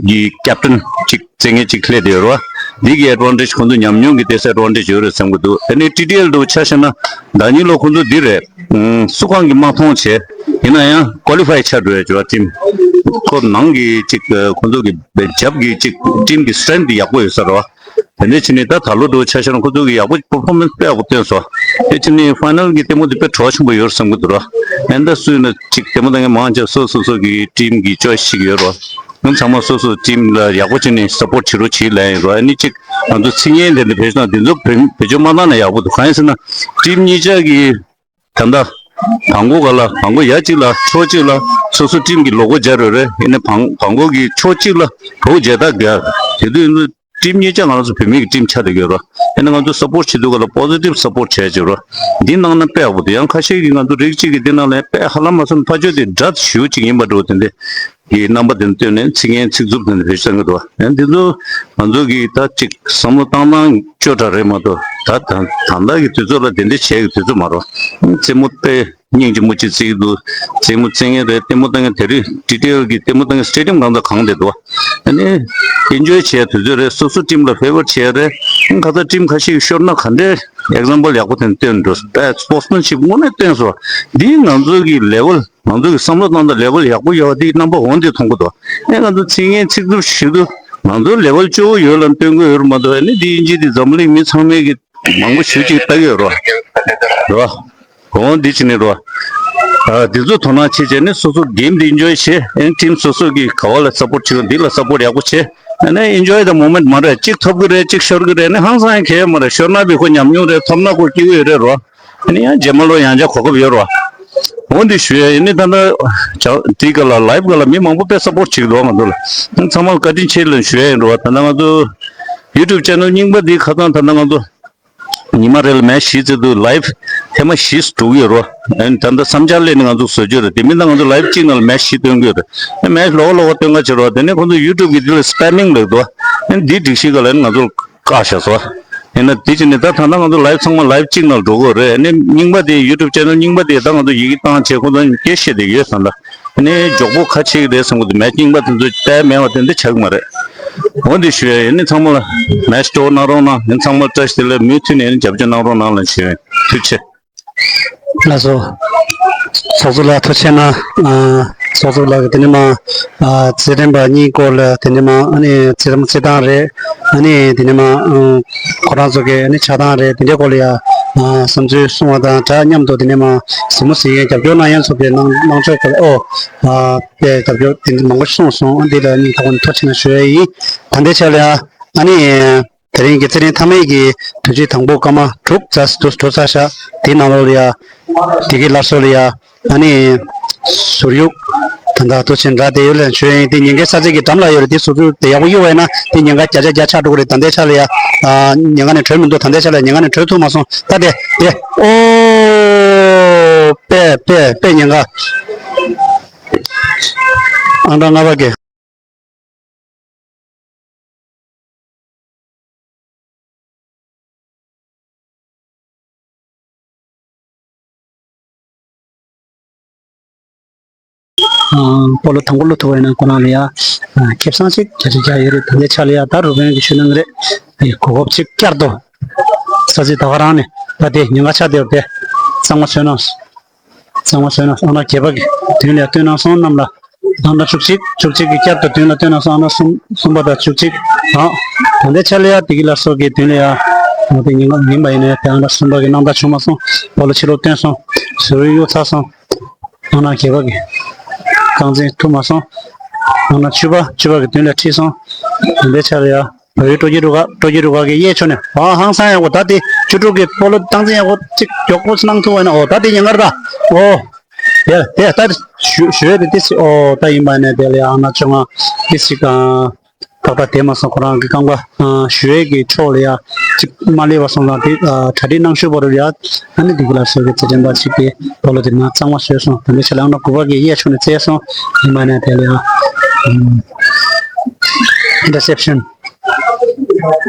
གྱི་ཀེབ་ཊན་གཅིག་རྩེད་མཁན་གཅིག་སླེབས་བསྡད་ཡོད་རེད་བ། འདི་གི་ཨེ་ཌི་ཝན་ཊེ་ཇི་ཁོང་ཚོ་ཉམས་མྱོང་གི་ཏོག་ཙམ་ཨེ་ཌི་ཝན་ཊེ་ཇི་ཡོད་རེད་བསམ་གྱི་འདུག་ཨ་ནི་ཊི་ཌི་ཨེལ་འདྲ་བོ་ཆ་བཞག་ན་ཟླ་ཉིན་ལོ་ཁོང་ཚོ་འདི་རེད། སུ་གང་གིས་མ་མཐོང་བྱས། ཡིན་ན་ཡང་ཀོ་ལི་ཕའི་ཆགས་འགྲོ་ཡ་ཅིག་ཡོད་རེད་བ། ཊིམ་ཁོ་ནང་གི་གཅིག་ཁོང་ཚོ་གི་རྒྱབ་གི་གཅིག་ཊིམ་གི་སི་ཊེང་ཐི་ཡག་པོ་ཡོད་ས་རེད་བ། དེ་འདྲ་བྱས་ནས་ད་ད་ལོ་འདྲ་བོ་ཆ་བཞག་ན་ཁོ་ཚོ་གི་ཡག་པོ་པར་ཕོར་མེན་སི་དཔེ་ཡག་པོ་བཏོན་སོང་། དེ་བྱས་ནས་ཕའི་ནལ་གི་ལྟད་མོ་དེ་དཔེ་བྲོ་བ་ཆེན་པོ་ཡོད་རེད་བསམ་གྱི་འདུག་ར། ཨེ་ད་སུ་ཡིན་ན་གཅིག་ལྟད་མོ་ལྟ་མཁན་མང་ཆེ་སོ་སོ་སོ་གི་ཊིམ་གི་ཅོའི་སི་ཅིག་ཡོད་རེད་བ། ང་ཚང་མ་སོ་སོ་ཊིམ་ལ་ཡག་པོ་བྱས་ནས་སབ་པོར་བྱེད་རོགས་བྱེད་ལབ་ཡིན་རེད་བ། ཨ་ནི་གཅིག་ང་ཚོ་མཚན་སྙན་དེ་འདྲ་བེད་སྤྱོད་ན་དེ་ཚོ་བེད་བེད་སྤྱོད་མ་བཏང་ན་ཡག་པོ་འདུག་གང་ཡིན་ཟེར་ན་ཊིམ་གཉིས་ཆ་གི་ད་ལྟ་བང་གོ་ག་ལ་བང་གོ་ཡ་གཅིག་ལ་ཕྱོགས་གཅིག་ལ་སོ་སོ་ཊིམ་གྱི་ལོ་གོ་སྦྱར་ཡོད་རེད། ཡིན་ནའི་བང་བང་གོ་གི་ཕྱོགས་གཅིག་ལ་བོད་རྒྱལ་དར་སྦྱར། དེ་དུས་ཡིན་དུས་ཊིམ་གཉིས་ཆ་ང་རང་ཚོ་བོད་མི་གི་ཊིམ་ཆགས་བསྡད་ཡོད་རེད། ཡིན་ནའི་ང་ཚོ་སབ་པོར་བྱེད་དུས་ག་ལ་པོ་ཟི་ཊིབ་སབ་པོར་བྱས་བྱས་རེད། འདི་གནང་ན་དཔེ་ཡག་པོ་འདུག་ཡང་ཁ་ཤས་ཀྱིས་ང་ཚོ་རིགས་གཅིག་གིས་འདི་ནང་ལ་དཔེ་ཧ་ལམ་མ་སོང་ཕ་ཆོས་དེ་སྒྲ་ཞུ་གཅིག་ཡིན་པ་འགྲོ་དེ་འདི་གི་རྣམ་པ་དེ་ཚོ་བཏོན་ནས་ཚིག་ངན་ཚིག་རྩུབ་དེ་འདྲ་བེད་སྤྱོད་བཏང་གི་འདུག་ཡང་འདི་ཚོ་ང་ཚོ་གི་ད་ཅིག་བསམ་བློ་བཏང་སྟངས་སྐྱོ་དྲགས་རེད་མ་གཏོགས་ད་ད་ད་ལྟ་གི་དུས་ཚོད་ལ་དེ་འདྲ་བྱེད་ཀྱི་དུས་ཚོད་མ་རེད། རྩེད་མོ་དཔེ་སྙིང་རྗེ་མོ་ཅིག་རྩེ་གི་འདུག་རྩེད་མོ་རྩེ་མཁན་རེད། ལྟད་མོ་ལྟ་མཁན་དེ་རིང་ཌི་ཊི་ཨེལ་གི་ལྟད་མོ་ལྟ་མཁན་སི་ཊེ་ཌི་ཡམ་གང་ཚ་གང་བསྡད་འདུག་ཨ་ནི་ཨེན་ཇོའི་བྱེད་ཡ་དུས་ཚོད་རེད། སོ་སོ་ཊིམ་ལ་ཕེ་ཝར་བྱེད་ཡ་རེད། ཁ་ཚ་ཊིམ་ཁ་ཤས་ཤོར་ན་ག་འདྲས་ཨེག་ཛམ་པལ་ཡག་པོ་དེ་འདྲ་སྟོན་འགྲོ། དཔེ་སི་པོར་ཊི་སི་མེན་ཤིབ་དངོས་གནས་སྟོན་སོང་། འདི་ང་ཚོ་གི་ལེ་ཝལ་ང་ཚོ་གི་བསམ་བློ་བཏང་སྟངས་ལེ་ཝལ་ཡག་པོ་ཡོད་པ་དེ་རྣམ་པ་འོང་དེ་མཐོང་གི་འདུག་ཨེ་ང་ཚོ་ཚིག་ངན་ཚིག་རྩུབ་ཞིག་ཏུ་ང་ཚོ་ལེ་ཝལ་སྐྱོ་བོ་ཡོད་ལ་སྟོན་གི་ཡོད་རེད་མ་གཏོགས། ཨ་ནི་འདི་དབྱིན་ཇི་འདི་འཛམ་གླིང་མི་ཚང་མས་གི་མང་པོ་ཞེ་ཅིག་ལྟ་གི་ཡོད་རེད་བ། རེད་བ། འོང་འདི་བྱས་ནས་རེད་བ། ཨ་འདི་ཚོ་དོ་སྣང་བྱེད་བྱས་ནས་སོ་སོ་གེམ་འདི་ཨེན་ཇོའི་བྱེད། ཨེ་ཊིམ་སོ་སོ་གི་ག་བ་ལ་སབ་པོར་བྱེད་འདི་ལ་སབ་པོར་ཡག་པོ་བྱེད། ཨ་ནི་ཨེན་ཇོའི་ད་མོ་མེན་ཊི་མ་རེད། གཅིག་ཐོབ་གི་རེད། གཅིག་ཤོར་གི་རེད། ཨ་ནི་ཧང་སང་ཡང་གལ་ཡོད་མ་རེད། ཤོར་ན་བི་ཁོ་ཉམས་མྱོང་རེད། ཐོབ་ན་ཁོ་སྐྱིད་པོ་ཡོད་རེད་རོ། ཨ་ནི་ཡང་རྗེས་མ་ལོ་ཡང་བསྐྱར་གོ་སྐབས་ཡོད་རོ། འོ་འདི་ཞུ་ཡ་ཡིན། ཨ་ནི་ད་ལྟ་དེའི་སྐབས་ལ་ལའིབ་སྐབས་ལ་མི་མང་པོ་དཔེ་སབ་པོར་བྱེད་ཀྱི་འདུག་ང་ཚོ་ལ། ཨ་ནི་ཚང་མ་ལ་བཀའ་དྲིན་ཆེ་ལབ་ཞུ་ཡ་ཡིན་རོ། ད་ལྟ་ང་ཚོ་ཡུ་ཊུབ་ཆེ་ནལ་རྙིང་པ་འདི་ཁ་སང་ད་ལྟ་ང་ཚོ་ཉི་མ་རེ་ལ་མེ་ཆི་བཞི་བརྩེ་དུས་ལའིབ་ཐེངས་མ་བཞི་འགྲོ་གི་ཡོད་རོ། ཨ་ནི་ད་ལྟ་བསམ་འཆར་སླེབས་ནས་ང་ཚོ་བཟོ་རྒྱུ་རེད། དེ་མིན་ད་ང་ཚོ་ལའིབ་གཅིག་ནང་ལ་མེ་ཆི་བཞི་སྟོན་གི་ཡོད་རེད། ཨ་མེ་ལོག་ལོག་སྟོན་ག་བྱེད་རོ། དེ་ནས་ཁོང་ཚོ་ཡུ་ཊུབ་གི་འདི་ལ་སི་པེ་མིང་ལབ་འདུག་ཨ་ནི་འདི་སྒྲིག་གཞི་སྒང་ལ་ང་ཚོ་བཀག་བཞག་སོང་། ཡིན་ན་དེ་བྱས་ནས་ད་ད་ལྟ་ང་ཚོ་ལའིབ་ཚང་མ་ལའིབ་གཅིག་ནང་འགྲོ་གི་རེད། ཨ་ནི་རྙིང་པ་དེ་ཡུ་ཊུབ་ཆེ་ནལ་རྙིང་པ་དེ་ད་ང་ཚོ་ཡི་གེ་བཏང་བྱས་ཁོང་ཚོ་སྐད་བཤད་བསྡད་ཡོད་བསམ་ད། ཨ་ནི་མགྱོགས་པོ་ཁ་ཕྱེ་གི་རེད་བསམ་གི་འདུག་མེ་རྙིང་པ་དེ་ཚོ་དཔེ་མེད་པ་དེ་འདྲ་ཆགས་ཀྱི་མ་རེད། འོ་འདི་ཞུ་ཡ་ཡིན། ཨ་ནི་ཚང་མ་ལ་མེ་སི་ཊོར་གནང་རོགས་གནང་། ཨ་ནི་ཚང་མ་བཀྲ་ཤིས་བདེ་ལེགས། མུ་མཐུད་ནས་ཨ་ནི་རྒྱབ་སྐྱོར་གནང་རོགས་གནང་ལ་ཞུ་ཡ་ཡིན། ཐུགས་རྗེ་ཆེ། ལགས་སོ། ཚོགས་གཙོ་ལགས་ཐུགས་རྗེ་གནང་། ཨ་ཚོགས་གཙོ་ལགས་ཀྱིས་དེ་ནས་མ་ཨ་རྩེད་འགྲན་པ་གཉིས་སྐོར་ལ་དེ་ནས་མ་ཨ་ནི་རྩེད་མོ་རྩེ་སྟངས་རེད། ཨ་ནི་དེ་ནས་མ་ཨ་ཁོ་རང་ཚོ་གི་ཨ་ནི་ཆགས་སྟངས་རེད། དེ་འདྲའི་སྐོར་ལ་ཡ་ཨ་བསམ་ཚུལ་གསུང་བ་དང་འདྲ་མཉམ་དུ་དེ་ནས་མ་གཟིགས་མོ་གཟིགས་མཁན་རྒྱབ་སྐྱོར་གནང་མཁན་ཚོ་གི་གནང་གནང་ཕྱོགས་སྐོར་ལ་ཨོ་ཨ་དཔེ་རྒྱབ་སྐྱོར་དེ་འདྲ་མང་པོ་གསུངས་སོང་། ཨ་འདི་ལ་སྙིང་ཐག་པ་ནས་ཐུགས་རྗེ་གནང་ཞུ་ཡ་ཡིན། ད་ལྟའི་ཆ་ལ་ཡ་ཨ་ནི། དེ་རིང་གི་རྩེད་འགྲན་མཐའ་མའི་གི་དུས་ཚོད་དང་པོ་སྐར་མ་དྲུག་ཙམ་འགྲོ་འགྲོ་ཚར་ཤག་དེའི་ནང་ལོགས་ལ་ཡ། དེ་གི་སླར་གསོ་ལ་ཡ། ཨ་ནི། ཟུར་གཡུག་ད་ལྟ་ཐུགས་རྗེ་ཆེ་འདྲ་དེ་ཡོད་ལ་ཞུ་ཡ་ཡིན། དེ་ཉེན་ཁའི་ས་ཚིགས་ཀྱི་འགྲམ་ལ་ཡོད་རེད། དེ་ཟུར་གཡུག་དེ་ཡག་པོ་གཡུག་པ་ཡིན་ན་དེ་ཉེན་ཁ་བརྒྱ་ཆ་བརྒྱ་ཆགས་འགྲོ་གི་རེད། ད་ལྟའི་ཆ་ལ་ཡ། ཨ་ཉེན་ཁ་ནས་གྲོལ་མི་འདུག་ད་ལྟའི་ཆ་ལ་ཉེན་ཁ་ནས་གྲོལ་ཐུབ་མ་སོང་། ད་དེ་དེ་ཨོ། དཔེ་དཔེ་དཔེ་ཉེན་ཁ། ཨང་གྲངས་ལྔ་པ་གི། སྤོ་ལོ་དང་པོ་བླུག་ཐུབ་པ་ཡིན་ན་ཁོ་རང་ལ་ཡ་ཁེ་བཟང་ཅིག་བརྒྱ་ཆ་བརྒྱ་ཡོད་རེད། ད་ལྟའི་ཆ་ལ་ཡ་ད་རུ་བན་གྱི་ཤུལ་ནང་རེད། གོ་སྐབས་ཅིག་བསྐྱར་དུ་ས་ཚིགས་ད་ག་རང་ནས་ད་དེ་ཉེན་ཁ་ཆགས་བསྡད་པ་དེ་གཙང་མ་བཟོས་གནང་། གཙང་མ་བཟོས་ན་ཨ་ན་རྒྱལ་པོ་གི་མདུན་ལ་བཏོན་གནང་སོང་། རྣམས་ལ་ཨ་ན་བཅུ་གཅིག་བཅུ་གཅིག་གི་བསྐྱར་དུ་མདུན་ལ་བཏོན་གནང་སོང་། ཨ་ན་གསུམ་གསུམ་པ་དང་བཅུ་གཅིག་དང་། ད་ལྟའི་ཆ་ལ་ཡ་དེ་གི་སླར་གསོ་གི་མདུན་ལ་ཡ་ང་དེ་ཉིན་གང་ཡིན་པ་ཡིན་ན་ཡ་དེ་ཨ་ན་གསུམ་པ་གི་སྣང་དག་བྱུང་མ་སོང་། སྤོ་ལོ་ཕྱི་ལོགས་བཏོན་སོང་། ཟུར་གཡུག་ཚར་སོང་། ཨ་ན་རྒྱལ་པོ་གི་རྐང་འཛིན་ཐུབ་མ་སོང་། ཨ་ན་བཅུ་པ་བཅུ་པ་གི་མདུན་ལ་ཁྲིད་སོང་། ད་ལྟའི་ཆ་ལ་ཡ། བོད་ཡུལ་སྤྲོ་སྐྱིད་རུ་ཁག་སྤྲོ་སྐྱིད་རུ་ཁག་གི་གཡས་ཕྱོགས་ནས་ཨ་ཧང་སང་ཡག་པོ་ད་དེ་བཅུ་དྲུག་གི་སྤོ་ལོ་སྟངས་འཛིན་ཡག་པོ་གཅིག་མགྱོགས་པོ་གནང་ཐུབ་པ་ཡིན་ན་ཨོ་ད་དེ་ཉེན་ཁར་ད་ཨོ་ ཡ་དེ་ལྟར་ཞུ་ཞུ་ཡས་དེ་ཏི་སི་ཨོ་ད་ཡིན་པ་ནས་དེ་ལ་ཡང་ཨ་ན་ཆུང་ང་ཏི་སི་ག་ཏག་ཏག་དེ་མ་སོང་ཁོ་རང་གི་རྐང་པ་ཞུ་ཡས་ཀྱི་ཕྱོགས་ལ་ཡ་གཅིག་མ་སླེབས་པ་སོང་ཙང་དེ་གྲ་སྒྲིག་གནང་ཞུ་བ་རུ་ཡ་ཨ་ནི་དེ་གི་ལ་སོ་གི་རྩེད་འགྲན་པ་ཞིག་གི་བོ་ལོ་དེ་ན་གཙང་མ་བཟོས་སོང་། དེ་འདྲ་ཆ་ལ་ཨ་ན་དགུ་པ་གི་གཡས་ཕྱོགས་ནས་རྩེས་སོང་ཡིན་པ་ནས་དེ་ལ་ཡ་ཨིན་ཊར་སེབ་ཤན།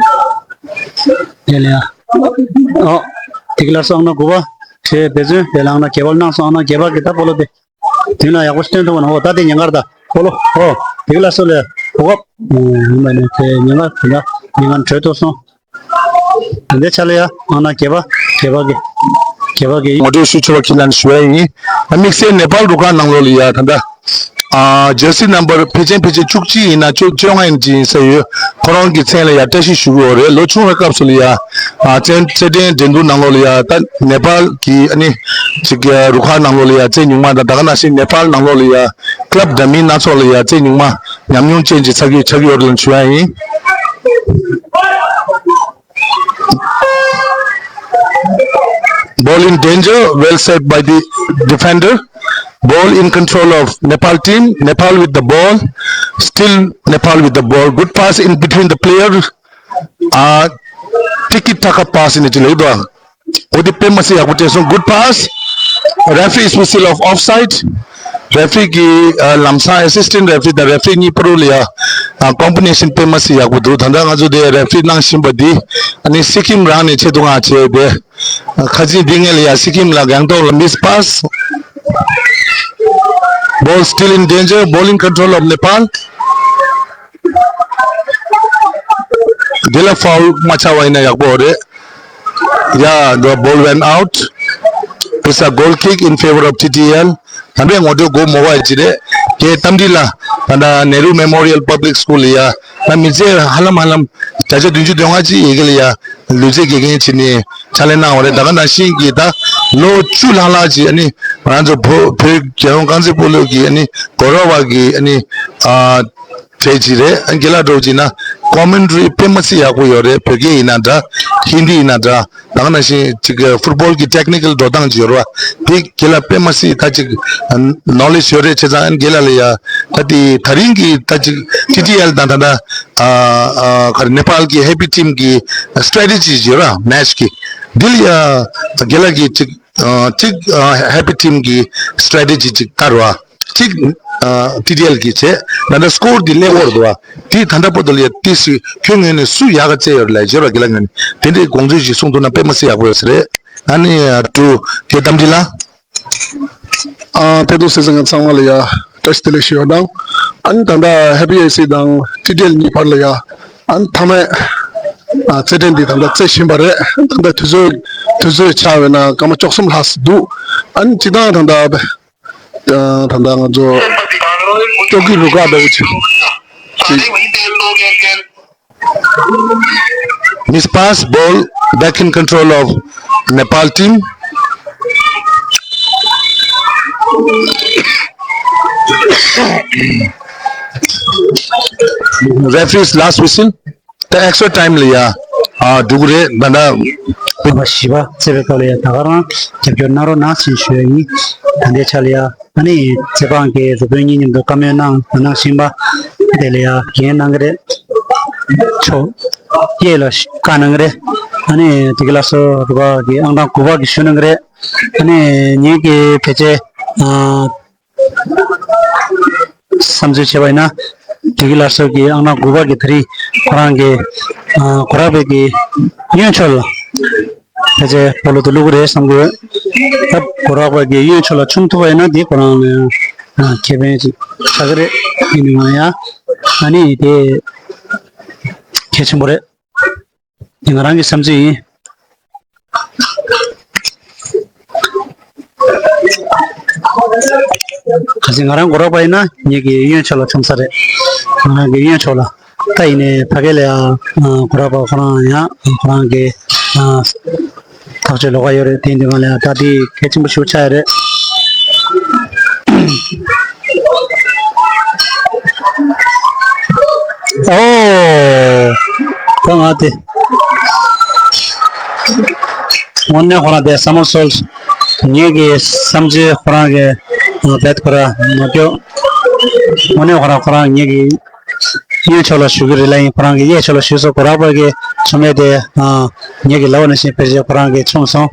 དེ་ལ་ཡ། ཨོ། དེ་གི་ལ་སོང་ཨ་ན་དགུ་པ། ཁྱེད་དཔེ་མཚོན་དེ་ལ་ཨ་ན་གྱེས་པ་གནང་སོང་། ཨ་ན་གྱེས་པ་གི་ད་སྤོ་ལོ་དེ། དེ་ལ་ཡག་པོ་སྟོན་ཐུབ་པ་ན་ཨོ་ད་དེ་ཉེན་ཁར་ད་སྤོ་ལོ་ཨོ། དེ་གི་ལ་སོ་ལ་གོ་སྐབས། ཡིན་པ་ནས་དེ་ཉེན་ཁར་དེ་ལ་ཉེན་ཁར་བྲོས་ཐུབ་སོང་། དེ་འདྲའི་ཆ་ལ་ཡ་ཨ་ན་གྱེས་པ་གྱེས་པ་གི་གྱེས་པ་གི་ངོ་སྤྲོད་ཞུ་ཆོག་པ་ཁྱེད་ལ་ཞུ་ཡ་ཡིན། དམིགས་བསལ་ནེ་པཱལ་རུ་ཁག་ནང་ལོགས་ལ་ཡ་ད་ལྟ། ཨ། ཇར་སི་ནམ་བར་ཕལ་ཆེར་ཕལ་ཆེར་བཅུ་གཅིག་ཡིན་ན་བཅོ་བཅོ་ལྔ་ཡིན་གྱི་ཡིན་ས་ཡོད། ཁོ་རང་གི་མཚན་ལ་ཡ་བཀྲ་ཤིས་ཞུ་གི་ཡོད་རེད། ལོ་ཆུང་བའི་སྐབས་སུ་ལ་ཡ། ཨ། རྩེད་རྩེད་འགྲན་འགྲན་བསྡུར་ནང་ལོགས་ལ་ཡ་ད་ནེ་པཱལ་གི་ཨ་ནི་ཅིག་རུ་ཁག་ནང་ལོགས་ལ་ཡ་རྩེད་ཉུང་མ་དང་ད་ག་ནང་བཞིན་ནེ་པཱལ་ནང་ལོགས་ལ་ཡ་ཀླབ་འདྲ་མིན་སྣ་ཚོགས་ལ་ཡ་རྩེད་ཉུང་མ་ཉམས་མྱོང་ཅན་གྱི་ཆགས་ཀྱི་ཆགས་ཀྱི་ཡོད་རེད་ལ་ཞུ་ཡ་ཡིན། Ball in danger, well saved by the defender. Ball in control of Nepal team. Nepal with the ball. Still Nepal with the ball. Good pass in between the player. Uh, tiki taka pass in the leg. འོ་དེ་དཔེ་མ་སྲིད་ཡག་པོ་སྤྲད་སོང་། Good pass. Referee's whistle of offside. Referee གི་ཨ་ལམ་སང་assistant referee དང་referee གཉིས་བར་ལ་ཡ་ཨ་combination དཔེ་མ་སྲིད་ཡག་པོ་འདུག་ད་ལྟ་ང་ཚོ་དེ་referee གནང་བཞིན་པ་འདི་ཨ་ནི་སི་ཀིམ་རང་ནས་ཆེད་དུ་མངགས་བྱས་ཏེ། ཨ་ཁ་ཅིག་འདི་ངེད་ལ་ཡ་སི་ཀིམ་ལ་སྒང་ཏོག་ལ་miss pass. Ball still in danger. Ball in control of Nepal. འདི་ལ་foul མ་ཆགས་པ་ཡིན་ན་ཡག་པོ་རེད། Yeah, the ball went out. It's a goal kick in favor of T T L. ད་ལྟའི་ངོ་སྤྲོད་སྒོ་མོ་བ་ཅི་རེད། ཀྱེ་རྟ་མགྲིན་ལགས། ད་ལྟ་ནེ་རུ་མེ་མོ་རི་ཡལ་པབ་ལིག་སི་ཀུལ་ལ་ཡ། ད་མི་ཚེ་ཧ་ལམ་ཧ་ལམ་བརྒྱ་ཆ་བདུན་ཅུ་དོན་ལྔ་ཅིག་ཡི་གེ་ལ་ཡ་ལུས་རྩལ་དགེ་རྒན་བྱས་ནས་ཕྱག་ལས་གནང་བ་རེད། ད་ག་ནང་བཞིན་གྱི་ད་ལོ་བཅུ་ལྷག་ལྷག་ཅིག་ཨ་ནི་ང་ཚོ་བོད་བོད་རྒྱལ་ཡོངས་རྐང་རྩེད་སྤོ་ལོ་གི་ཨ་ནི་གོ་ར་བ་གི་ཨ་ནི་ཨ། གྲས་ཅིག་རེད། ཨ་རྒན་ལགས་འདྲ་བོ་ཅིག་ན་commentary དཔེ་མ་སྲིད་ཡག་པོ་ཡོད་རེད། བོད་སྐད་ཡིན་ན་འདྲ། ཧིན་དི་ཡིན་ན་འདྲ། ད་ག་ནང་བཞིན་ཅིག་ཕུཊ་བོལ་གྱི་technical འགྲོ་སྟངས་ཅིག་ཡོད་རེད་བ། དེ་རྒན་ལགས་དཔེ་མ་སྲིད་ད་ཅིག་knowledge ཡོད་རེད། བྱས་ཙང་ཨ་རྒན་ལགས་ལ་ཡ་ད་དེ་ད་རིང་གི་ད་ཅིག་T T L དང་ད་ད་ཨ་ཨ་ག་རེ་ནེ་པཱལ་གྱི་Happy Team གི་strategy ཅིག་ཡོད་རེད་བ་match གི། འདི་ལ་ཡ་རྒན་ལགས་ཀྱིས་ཅིག་ཨ་ཅིག་ཨ་Happy Team གི་strategy ཅིག་ལྟར་བ། གཅིག་ཨ་T T L གི་བྱས། ད་ལྟ་score འདི་སླེབས་ཡོད་རེད་བ། དེ་ད་ལྟ་བར་དུ་ལ་ཡ་ཏི་སི་ཁྱོད་ངོས་ནས་སུ་ཡག་ག་རྩེ་ཡོད་རེད་ལབ་བྱས་རོགས་རྒན་ལགས་ངོས་ནས་དེ་འདྲའི་དགོངས་ཚུལ་ཞིག་གསུངས་ཐུབ་ན་དཔེ་མ་སྲིད་ཡག་པོ་ཡོད་ས་རེད། ཨ་ནི་ཨ་ཀྲུ་ཀྱེ་རྟ་མགྲིན་ལགས། ཨ་ཕེབས་བསུ་གཟིགས་མཁན་ཚང་མ་ལ་ཡ་བཀྲ་ཤིས་བདེ་ལེགས་ཞུ་ཡ་དང་། ཨ་ནི་ད་ལྟ་Happy A C དང་T T L གཉིས་བར་ལ་ཡ་ཨ་ནི་མཐའ་མའི་ཨ་རྩེད་འགྲན་འདི་ད་ལྟ་རྩེ་བཞིན་པ་རེད། ད་ལྟ་དུས་ཚོད་དུས་ཚོད་ཆ་བས་ན་སྐར་མ་བཅུ་གསུམ་ལྷག་ཙམ་འདུག་ཨ་ནི་སྤྱིར་བཏང་ད་ལྟ། ད་ལྟ་ང་ཚོ་ཅོ་ཀི་རུ་ཁག་འདྲ་བོ་ཅིག་ཅིག Miss pass, ball back in control of Nepal team. Referee's last whistle. ད་extra time ལ་ཡ་ཨ་འགྲོ་གི་རེད། ད་ལྟ་བོད་པ་བཞི་པ་རྩེ་བའི་སྐབས་ལ་ཡ་ད་ག་རང་རྒྱབ་སྐྱོར་གནང་རོགས་གནང་ཞེས་ཞུ་ཡ་ཡིན། ད་ལྟའི་ཆ་ལ་ཡ་ཨ་ནི་རྩེད་འབངས་ཀྱི་རུ་དཔོན་གཉིས་མཉམ་དུ་བཀའ་མོལ་གནང་། ད་ནང་བཞིན་པ་དེ་ལ་ཡ་འགན་གནང་གི་རེད། ཕྱོགས་གཡས་ལ་བཀའ་གནང་གི་རེད། ཨ་ནི་དེ་ག་ལ་སོ་རུ་ཁག་གི་ཨང་གྲངས་དགུ་པ་གི་ཞུ་གནང་གི་རེད། ཨ་ནི་ངེད་ཀྱི་ཕལ་ཆེར་ཨ། བསམ་ཚུལ་བྱས་པ་ཡིན་ན། དེ་གི་ལ་སོགས་ཀྱི་ཨང་གྲངས་དགུ་པ་གི་དེ་རིང་ཁོ་རང་གི་ཨ་གོ་རག་པའི་གི་གཡོན་ཕྱོགས་ལ་ཕལ་ཆེར་སྤོ་ལོ་དེ་བླུག་གི་རེད་བསམ་གི་ཡོད། ད་གོ་རག་པ་གི་གཡོན་ཕྱོགས་ལ་མཆོང་ཐུབ་པ་ཡིན་ན་དེ་ཁོ་རང་ལ་ཨ་ཁེ་ཕན་ཅིག་ཆགས་ཀྱི་རེད། ཡིན་ནའང་ཡང་ཨ་ནི་དེ་གལ་ཆེན་པོ་རེད། འདི་ང་རང་གི་བསམ་ཚུལ་ཡིན། གལ་སྲིད་ང་རང་གོ་རག་པ་ཡིན་ན་ངེད་ཀྱི་གཡོན་ཕྱོགས་ལ་མཆོང་ས་རེད། ང་རང་གི་གཡོན་ཕྱོགས་ལ། ད་ཡིན་ནའི་ཕ་གི་ལ་ཡང་གོ་རག་པ་ཁོ་རང་ཡང་ཁོ་རང་གི་ཐག་གཅོད་ལོགས་ཀ་ཡོད་རེད། དེ་འདི་ང་ལ་ཡང་ད་དེ་གལ་ཆེན་པོ་ཞིག་ཆགས་ཡོད་རེད། ཨོ། ད་ང་དེ། དངོས་གནས་ཁོ་རང་དེ་སམ་མར་སོལ་ངེད་ཀྱི་བསམ་ཚུལ་ཁོ་རང་གི་ རྦད་ཁོ་ར་མ་སྐྱོ། དངོས་གནས་ཁོ་རང་ཁོ་རང་ངེད་ཀྱི་གཡོན་ཕྱོགས་ལ་བཞུགས་ཀྱི་རེད་ལ་ཡིན། ཁོ་རང་གི་གཡས་ཕྱོགས་ལ་བཞུགས་སོ། གོ་རག་པ་གི་ཆོ་མེད་དེ་ངེད་ཀྱི་ལབ་པ་ནང་བཞིན་ཕལ་ཆེར་ཁོ་རང་གིས་མཚུངས་སོང་།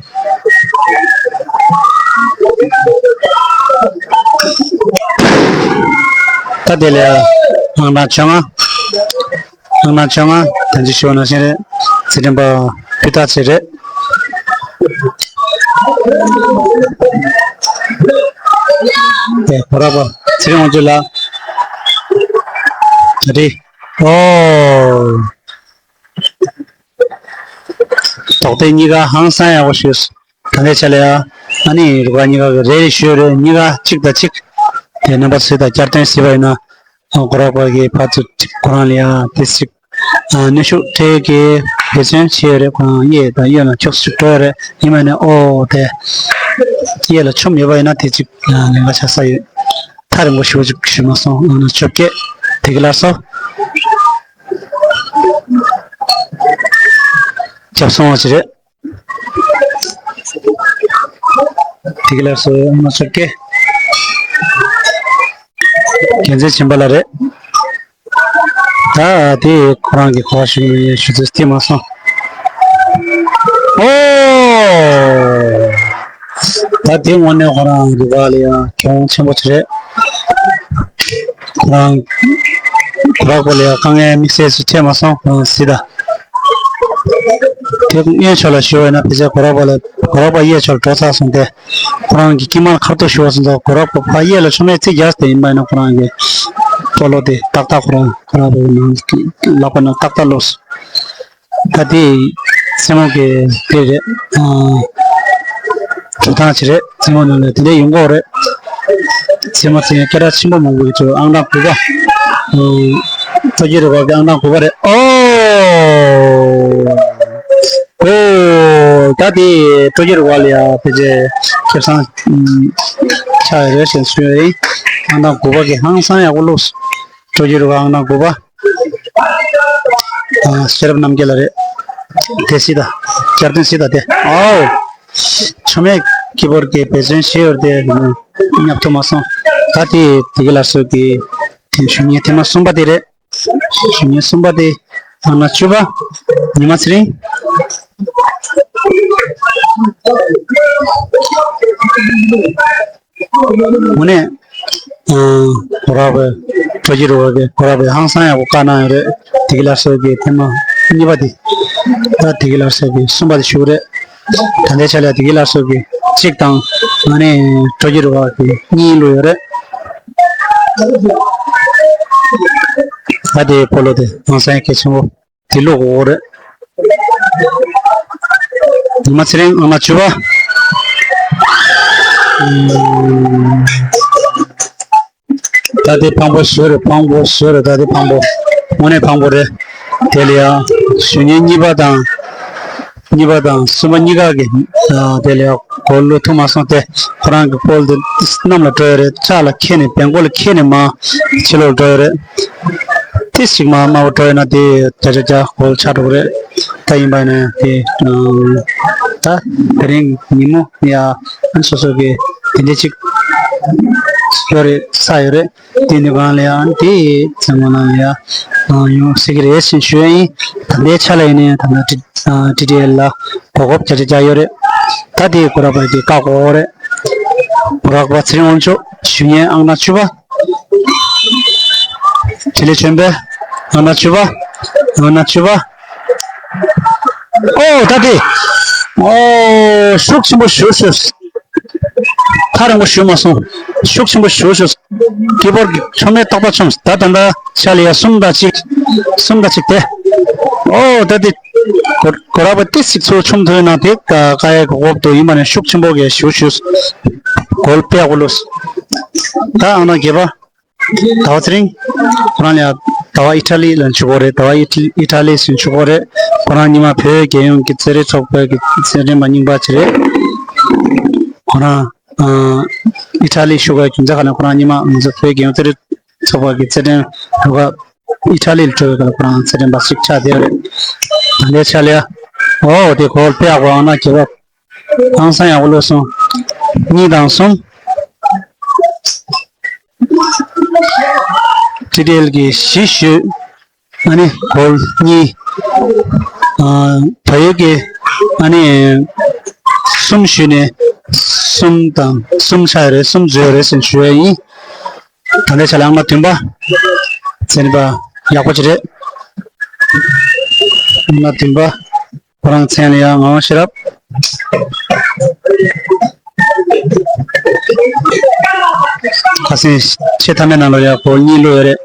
ད་དེ་ལས་ཨང་གྲངས་བཅོ་ལྔ། ཨང་གྲངས་བཅོ་ལྔ། ད་ཅི་ཞུ་བ་ནང་བཞིན་རེད། རྩེད་འགྲན་པ་སྤུས་དག་ཅིག་རེད། ཨེ་གོ་རག་པ་ཚེ་རིང་དབང་ཕྱུག་ལགས། ད་དེ་ཨོ། དོག་ཐེ་གཉིས་ཀ་ཧང་སང་ཡག་པོ་ཞུས། ད་ལྟའི་ཆ་ལ་ཡ། ཨ་ནི་རུ་ཁག་གཉིས་ཀ་གི་རེ་རེ་ཞུས་རེད། གཉིས་ཀ་གཅིག་དང་གཅིག་དེ་རྣམ་པ་ཚོས་ད་བསྐྱར་ཟློས་བྱས་པ་ཡིན་ན། ཨ་གོ་རག་པ་གི་ཕར་ཚུར་གཅིག་ཁོ་རང་ལ་ཡ་དེ་གཅིག་ཨ་ནུས་ཤུགས་སྤྲད་ཀྱི་འབད་བརྩོན་བྱས་ཡོད་རེད། ཁོ་རང་གཡས་དང་གཡོན་ལ་ཁྱོགས་ཤིག་འགྲོ་ཡོད་རེད། ཡིན་པ་ནས་ཨོ་དེ་གཡས་ལ་མཆོང་ཡོད་པ་ཡིན་ན་དེ་གཅིག་ལེན་ག་ཆགས་ས་ཡོད། ཐག་རིང་པོ་ཞེ་པོ་ཅིག་ཞུས་མ་སོང་། ཨ་ནི་བཅོ་བརྒྱད། བདེ་སྐྱིད་ལགས་སོ། བརྒྱབ་སོང་བ་ཅིག་རེད། དེ་ག་ལ་སོ་མ་ཆོག་གེ། རྒྱལ་མཚན་ཆེན་པོ་ལ་རེད། ད་དེ་ཁོ་རང་གི་གོ་བ་ཞུ་ཞུ་ཚུལ་བལྟས་མ་སོང་། ཨོ། ད་དེ་དངོས་གནས་ཁོ་རང་རུ་ཁག་ལ་ཡང་གྱོང་ཆེན་པོ་ཅིག་རེད། ཁོ་རང་གོ་རག་པ་ལ་ཡང་དཀའ་ངལ་དམིགས་བསལ་ཞིག་འཕྲད་མ་སོང་། ཁོ་རང་སྲིད་ད། དེ་གཡོན་ཕྱོགས་ལ་ཞུ་བ་ཡིན་ན་ཕལ་ཆེར་གོ་རག་པ་ལ་གོ་རག་པ་གཡས་ཕྱོགས་འགྲོ་ཚར་སོང་སྟེ། ཁོ་རང་གི་དཀྱིལ་མར་ཁ་ཐུག་ཞུ་བ་སོང་ཙང་གོ་རག་པ་ཕར་གཡས་ལ་ཆོ་མེད་རྩིས་རྒྱག་སྟེ་ཡིན་པ་ཡིན་ན་ཁོ་རང་གི་སྤོ་ལོ་དེ་ཏག་ཏག་ཁོ་རང་གོ་རག་པའི་ནང་ལག་པ་ནང་ཏག་ཏག་ལོག་སོང་། ད་དེ་རྩེད་མོ་གི་དེ་རེད། ཨ་འགྲོ་སྟངས་ཅིག་རེད། རྩེད་མོ་ནང་ལ་དེ་འདྲ་ཡོང་གི་ཡོད་རེད། རྩེད་མོ་རྩེ་མཁན་སྐད་གྲགས་ཆེན་པོ་མང་པོ་ཡོད་ཚོད། ཨང་གྲངས་དགུ་པ། ཨ་སྤྲོ་སྐྱིད་རུ་ཁག་གི་ཨང་གྲངས་དགུ་པ་རེད། ཨོ། ཨོ། ད་དེ་སྤྲོ་སྐྱིད་རུ་ཁག་ལ་ཡ་ཕལ་ཆེར་ཁེ་བཟང་ཆགས་ཡོད་རེད་ཞེས་ཞུ་ཡ་ཡིན། ཨང་གྲངས་དགུ་པ་གི་ཧང་སང་ཡག་པོ་བླུགས། སྤྲོ་སྐྱིད་རུ་ཁག་ཨང་གྲངས་དགུ་པ། ཨ་ཤེས་རབ་རྣམ་རྒྱལ་ལགས་རེད། དེ་སྲིད་ད། བསྐྱར་ཟློས་སྲིད་ད་དེ། ཨའོ། ཆོ་མེད་ཀི་བོར་གྱི་འབད་བརྩོན་བྱས་ཡོད་དེ། བསྙབ་ཐུབ་མ་སོང་། ད་དེ་དེ་ག་ལ་སོགས་ཀྱི་དེ་ཞུ་མཁན་ཐེངས་མ་གསུམ་པ་དེ་རེད། ཞུ་མཁན་གསུམ་པ་དེ་ཨང་གྲངས་བཅུ་པ། ཉི་མ་ཚེ་རིང་། དངོས་གནས། ཨ་གོ་རག་པའི་སྤྲོ་སྐྱིད་རུ་ཁག་གི་གོ་རག་པའི་ཧང་སང་ཡག་པོ་བཀག་གནང་ཡོད་རེད། བདེ་སྐྱིད་ལགས་སོགས་ཀྱི་ཐེངས་མ་གཉིས་པ་དེ། ད་བདེ་སྐྱིད་ལགས་སོགས་ཀྱི་གསུམ་པ་དེ་ཞུ་གི་རེད། ད་ལྟའི་ཆ་ལ་བདེ་སྐྱིད་ལགས་སོགས་ཀྱི་གཅིག་དང་ཨ་ནི་སྤྲོ་སྐྱིད་རུ་ཁག་གི་གཉིས་བླུགས་ཡོད་རེད། ད་དེའི་སྤོ་ལོ་དེ་ཧང་སང་གལ་ཆེན་པོ། དེ་ལོག་འོ་རེད། ཉི་མ་ཚེ་རིང་ཨང་གྲངས་བཅུ་པ། ད་དེ་ཕངས་པོ་ཞེ་པོ་རེད། ཕངས་པོ་ཞེ་པོ་རེད། ད་དེ་ཕངས་པོ། དངོས་གནས་ཕངས་པོ་རེད། དེ་ལ་ཡང་ཞུ་མཁན་གཉིས་པ་དང་། གཉིས་པ་དང་གསུམ་པ་གཉིས་ཀ་གི་ཨ་དེ་ལ་ཡང་གོལ་བླུག་ཐུབ་མ་སོང་སྟེ། ཁོ་རང་གི་སྤོ་ལོ་དེ་གནམ་ལ་འགྲོ་ཡོད་རེད། ཕྱག་ལ་འཁྱེར་ནས་བེང་ཀོག་ལ་འཁྱེར་ནས་མར་ཕྱི་ལོགས་འགྲོ་ཡོད་རེད། དེ་ཞིག་མ་དམའ་བོ་འགྲོ་ཡོད་ན་དེ་བརྒྱ་ཆ་བརྒྱ་གོལ་ཆགས་འགྲོ་གི་རེད། ད་ཡིན་པ་ཡིན་ན་དེ་ད་དེ་རིང་ཉིན་མོ་ཡ་ཨ་སོ་སོ་གི་དེ་འདྲ་ཅིག་ཡོད་རེད། ས་ཡོད་རེད། དེ་འདི་གང་ལ་ཡ་དེ་ཚང་མ་ལ་ཡ་ཡོང་སྲིད་ཀྱི་རེད་ཞེས་ཞུ་ཡ་ཡིན། ད་ལྟའི་ཆ་ལ་ཡིན་ན་ཡང་ད་ལྟ་ཊི་ཊི་ཨེལ་ལ་གོ་སྐབས་བརྒྱ་ཆ་བརྒྱ་ཡོད་རེད། ད་དེ་གོ་རག་པ་དེ་བཀག་དགོས་རེད། གོ་རག་པ་ཚེ་རིང་དབང་ཕྱུག་ཞུ་མཁན་ཨང་གྲངས་བཅུ་པ། དེ་ལས་བྱོན་པའི་ཨང་གྲངས་བཅུ་པ། ཨང་གྲངས་བཅུ་པ། ཨོ་ད་དེ། ཨོ་ཤུགས་ཆེན་པོ་ཞུ་ཞུ། ཐག་རིང་པོ་ཞུ་མ་སོང་། ཤུགས་ཆེན་པོ་ཞུ་ཞུ། ཀི་བོར་གྱི་ཆོ་མེད་ཏག་ཏག་ཆོམས། ད་ད་ད་ཆ་ལ་ཡ་གསུམ་དང་གཅིག་གསུམ་དང་གཅིག་དེ། ཨོ་ད་དེ། གོ་གོ་རག་པ་ཏི་སིག་ཚུར་ཆོམ་ཐུབ་ན་དེ་ཀ་ཀ་ཡ་གོ་སྐབས་དུ་ཡིན་པ་ནས་ཤུགས་ཆེན་པོ་གས་ཞུ་ཞུ། གོལ་པེ་གོ་ལུས། ད་ཨང་གྲངས་བརྒྱད་པ། ཟླ་བ་ཚེ་རིང་། ཁོ་རང་ལ་ཡ་ཟླ་བ་ཨི་ཊ་ལི་ལ་འཇུག་གོ་རེད། ཟླ་བ་ཨི་ཊ་ལི་ཨི་ཊ་ལི་སུ་འཇུག་གོ་རེད། ཁོ་རང་ཉི་མ་བོད་རྒྱལ་ཡོངས་ཀྱི་རྩེད་རིགས་ཚོགས་པའི་གི་རྩེད་འགྲན་པ་རྙིང་པ་ཅིག་རེད། ཁོ་རང་ཨ་ཨི་ཊ་ལི་ཤོག་གི་རྒྱུ་མཚན་ག་ལ་ཁོ་རང་ཉི་མ་ང་ཚོ་བོད་རྒྱལ་ཡོངས་རྩེད་རིགས་ཚོགས་པ་གི་རྩེད་འགྲན་རུ་ཁག་ཨི་ཊ་ལི་ལ་འགྲོ་བའི་སྐབས་ཁོ་རང་རྩེད་འགྲན་པ་ཞིག་ཆགས་བསྡད་ཡོད་རེད། ད་ལྟའི་ཆ་ལ་ཡ་ཨོ་དེ་གོལ་པེ་ཡག་པོ་ཨང་གྲངས་བརྒྱད་པ། ཧང་སང་ཡག་པོ་བླུགས་སོང་། གཉིས་དང་གསུམ། ཊི་ཊི་ཨེལ་གྱིས་བཞི་གཞུས། ཨ་ནི་གོལ་གཉིས། ཨ། བལ་ཡུལ་གྱིས་ཨ་ནི་གསུམ་གཞུས་ནས་གསུམ་དང་གསུམ་ཆགས་ཡོད་རེད། གསུམ་བཟོས་ཡོད་རེད་ཟེར་ཞུ་ཡ་ཡིན། ད་ལྟའི་ཆ་ལ་ཨང་བདུན་པ་ཟེར་ནི་པ་ཡག་པོ་ཅིག་རེད། ཨང་བདུན་པ། ཁོ་རང་མཚན་ལ་ཡང་ངག་དབང་ཤེས་རབ། ཁ་སང་ཆེས་མཐའ་མའི་ནང་ལ་ཡང་གོལ་གཉིས་བླུགས་ཡོད་རེད།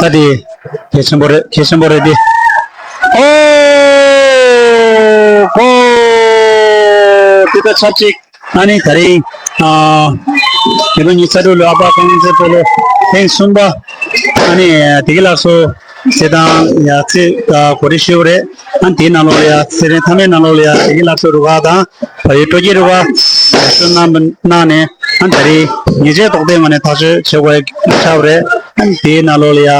ད་དེ་གལ་ཆེན་པོ་རེད། གལ་ཆེན་པོ་རེད་དེ། ཨོ། གོལ། དེ་ད་ཆབས་ཅིག་ཨ་ནི་ད་རེས། ཨ། ཉིས་སྟོང་ཉི་ཤུ་རྩ་དྲུག་ལོའི་ཨ་པ་རྐང་རྩེད་སྤོ་ལོ་ཐེངས་གསུམ་པ། ཨ་ནི་བདེ་སྐྱིད་ལགས་སོ། རྩེད་ཐང་ཡར་རྩེད་གོ་སྒྲིག་ཞུས་པ་རེད། ཨ་ནི་དེའི་ནང་ལོགས་ལ་ཡ་རྩེད་འགྲན་མཐའ་མའི་ནང་ལོགས་ལ་ཡ་བདེ་སྐྱིད་ལགས་སོ་རུ་ཁག་དང་བལ་ཡུལ་སྤྲོ་སྐྱིད་རུ་ཁག་ཡར་ཞུ་གནང་གནང་ནས། ཨ་ནི་ད་རེས་ཉེས་ཆད་དོགས་ཟོན་ངང་ནས་ཐག་གཅོད་བྱེད་དགོས་ཆགས་པ་རེད། ཨ་ནི་དེའི་ནང་ལོགས་ལ་ཡ་ད་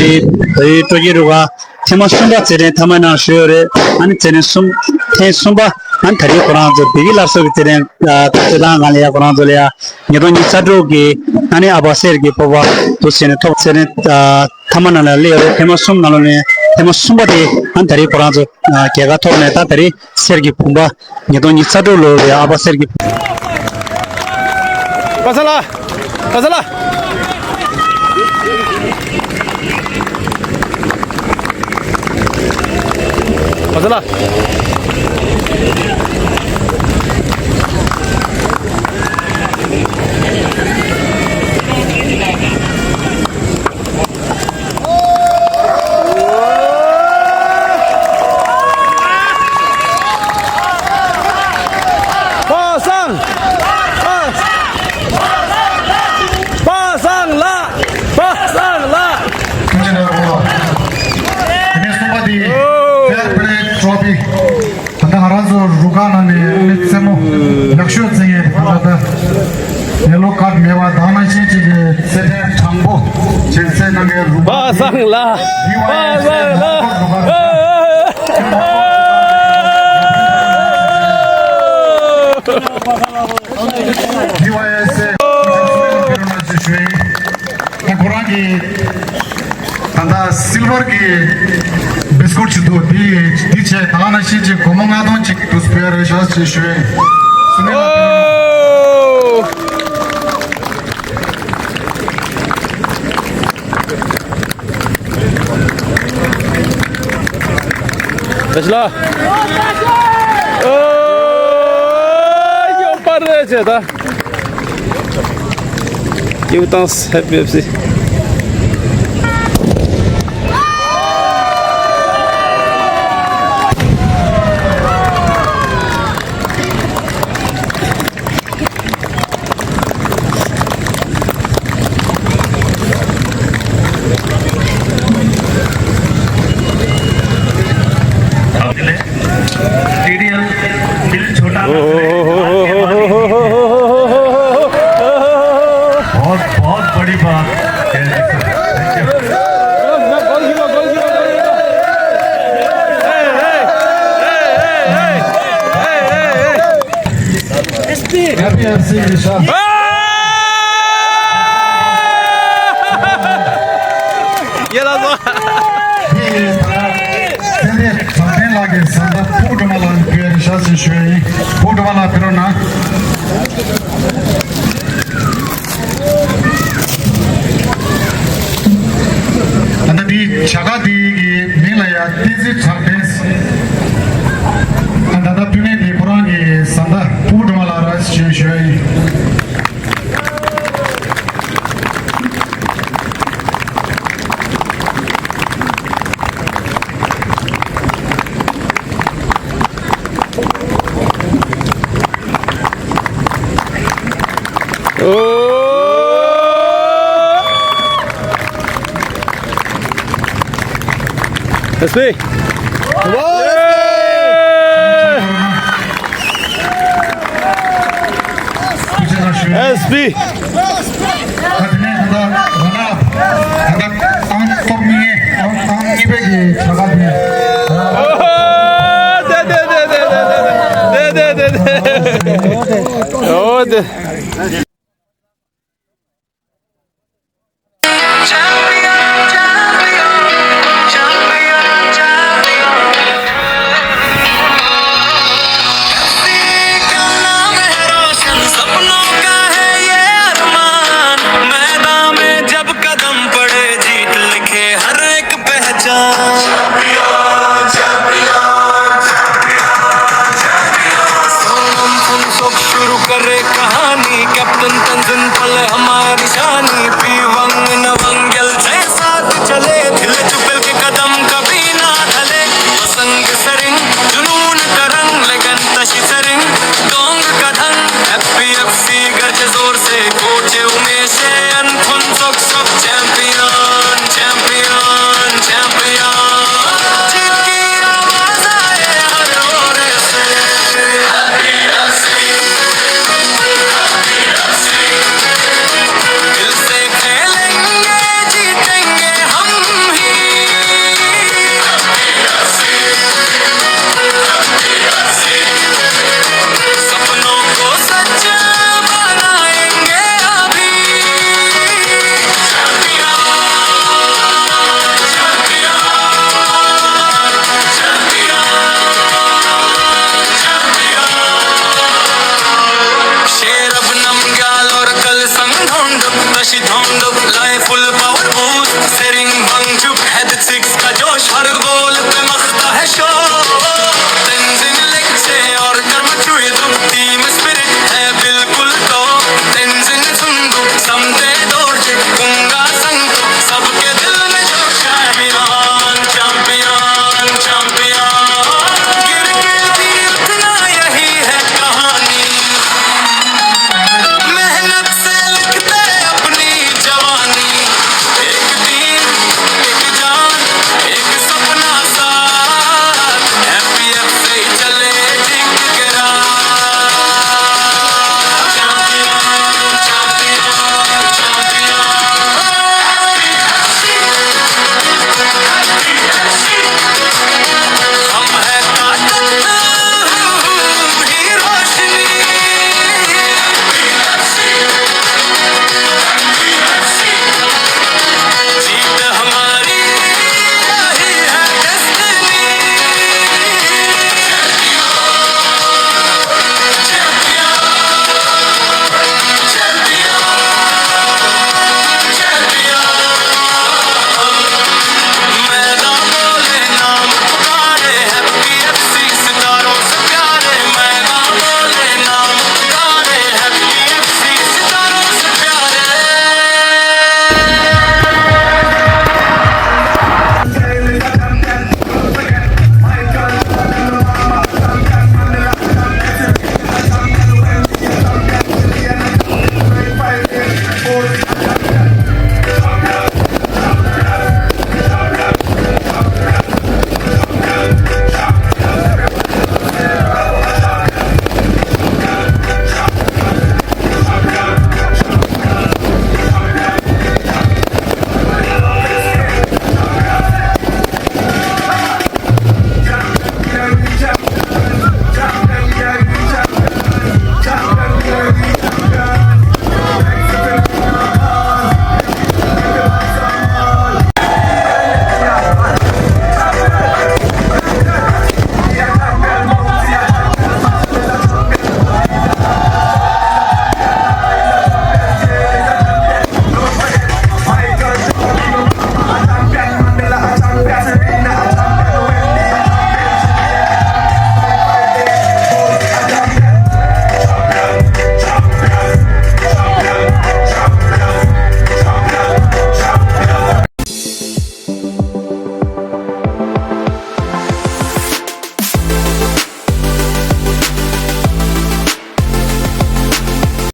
རེས་བལ་ཡུལ་སྤྲོ་སྐྱིད་རུ་ཁག་ཐེངས་མ་གསུམ་པ་རྩེད་འགྲན་མཐའ་མའི་ནང་ཞུགས་ཡོད་རེད། ཨ་ནི་རྩེད་འགྲན་གསུམ། ཐེངས་གསུམ་པ། ཨ་ནི་ད་རེས་ཁོ་རང་ཚོ་བདེ་སྐྱིད་ལགས་སོ་གི་རྩེད་འགྲན། ཨ། རྩེད་ཐང་སྒང་ལ་ཡ་ཁོ་རང་ཚོ་ལ་ཡ་ཉིས་སྟོང་ཉི་ཤུ་རྩ་དྲུག་གི་ཨ་ནི་ཨ་པ་གསེར་གྱི་སྤོབས་པ་འདུག་ཟེར་ནས་ཐོབ། རྩེད་འགྲན། ཨ། མཐའ་མ་ནང་ལ་སླེབས་ཡོད་རེད། ཐེངས་མ་གསུམ་ནང་ལོགས་ནས་ཐེངས་མ་གསུམ་པ་དེ། ཨ་ནི་ད་རེས་ཁོ་རང་ཚོ། ཨ། རྒྱལ་ཁ་ཐོབ་ནས་ད་ད་རེས་གསེར་གྱི་བུམ་པ། ཉིས་སྟོང་ཉི་ཤུ་རྩ་དྲུག་ལོ་ལ་ཡ་ཨ་པ་གསེར་གྱི། པ་ས་ལ། པ་ས་ལ། པ་སངས། པ་སངས་ལགས། པ་སངས་ལགས། ཐུགས་རྗེ་གནང་། དེ་ནས་གསུམ་པ་དེ་Fair Play Trophy། ད་ལྟ་ང་རང་ཚོ་རུ་ཁག་ནང་ནས་རྩེད་མོ་ཡག་ཤོས་རྩེ་མཁན་དེ། ད་ལྟ་ཡེ་ལོ་ཀར་མེད་པ་དེ་ནང་བཞིན་ཅིག་གི་རྩེད་འགྲན་དྲང་པོ་ཅིག་རྩེ་གནང་མཁན་རུ་ཁག་པ་སངས་ལགས། པ་སངས་ལགས། བྷི་ཝའི་ཨེས་ཨེ་ཁོ་རང་གི་ད་ལྟ་སིལ་ཝར་གྱི་བིས་ཀུཊ་ཅིག་འདུག་འདི་འདི་བྱས་ད་ནང་བཞིན་ཅིག་སྒོར་མོ་ལྔ་སྟོང་ཅིག་ཏུ་སྤྲད་རེད་ཤག་ཅེས་ཞུ་ཡས། ད་ཤི་ལ། ཨོ། ཡོད་པ་རེད་ཅེས་ད། ཡུ་ཏང་ཧེ་པེ་སི། टीडीएल दिल छोटा। बहुत, बहुत बड़ी बात। Thank you। Happy FC Vishal. ཡེ་ལ་སོ། དེ་ཡིན་ཙང་། སེ་འབྲས་གྲགས་ལྡན་ལགས་ཀྱི་བཟའ་ཟླ་སྤུ་གུ་སྒྲོལ་མ་ལགས་ཕེབས་རེ་ཤག་ཅེས་ཞུ་ཡ་ཡིན། སྤུ་གུ་སྒྲོལ་མ་ལགས་ཕེབས་རོགས་གནང་། ད་ལྟ་འདི་བྱ་དགའ་འདི་གི་མིང་ལ་ཡ་བསྟན་འཛིན་གྲགས་ལྡན། ད་ལྟ་ཕུལ་མཁན་འདི་ཁོ་རང་གི་བཟའ་ཟླ་སྤུ་གུ་སྒྲོལ་མ་ལགས་རེད་ཅེས་ཞུ་ཡ་ཡིན། ཨོ། ཨེས་པི། ཨེས་པི། ད་དེ་ནས་ད་ལྟ་ང་ད་ལྟ་ཨང་སྟོང་གཉིས། ཨང་ཨང་གཉིས་པའི་གི་བྱ་དགའ་དེ། ཨོ་དེ་དེ་དེ། ཨོ་དེ། पर कहानी कैप्टन तंजन पल हम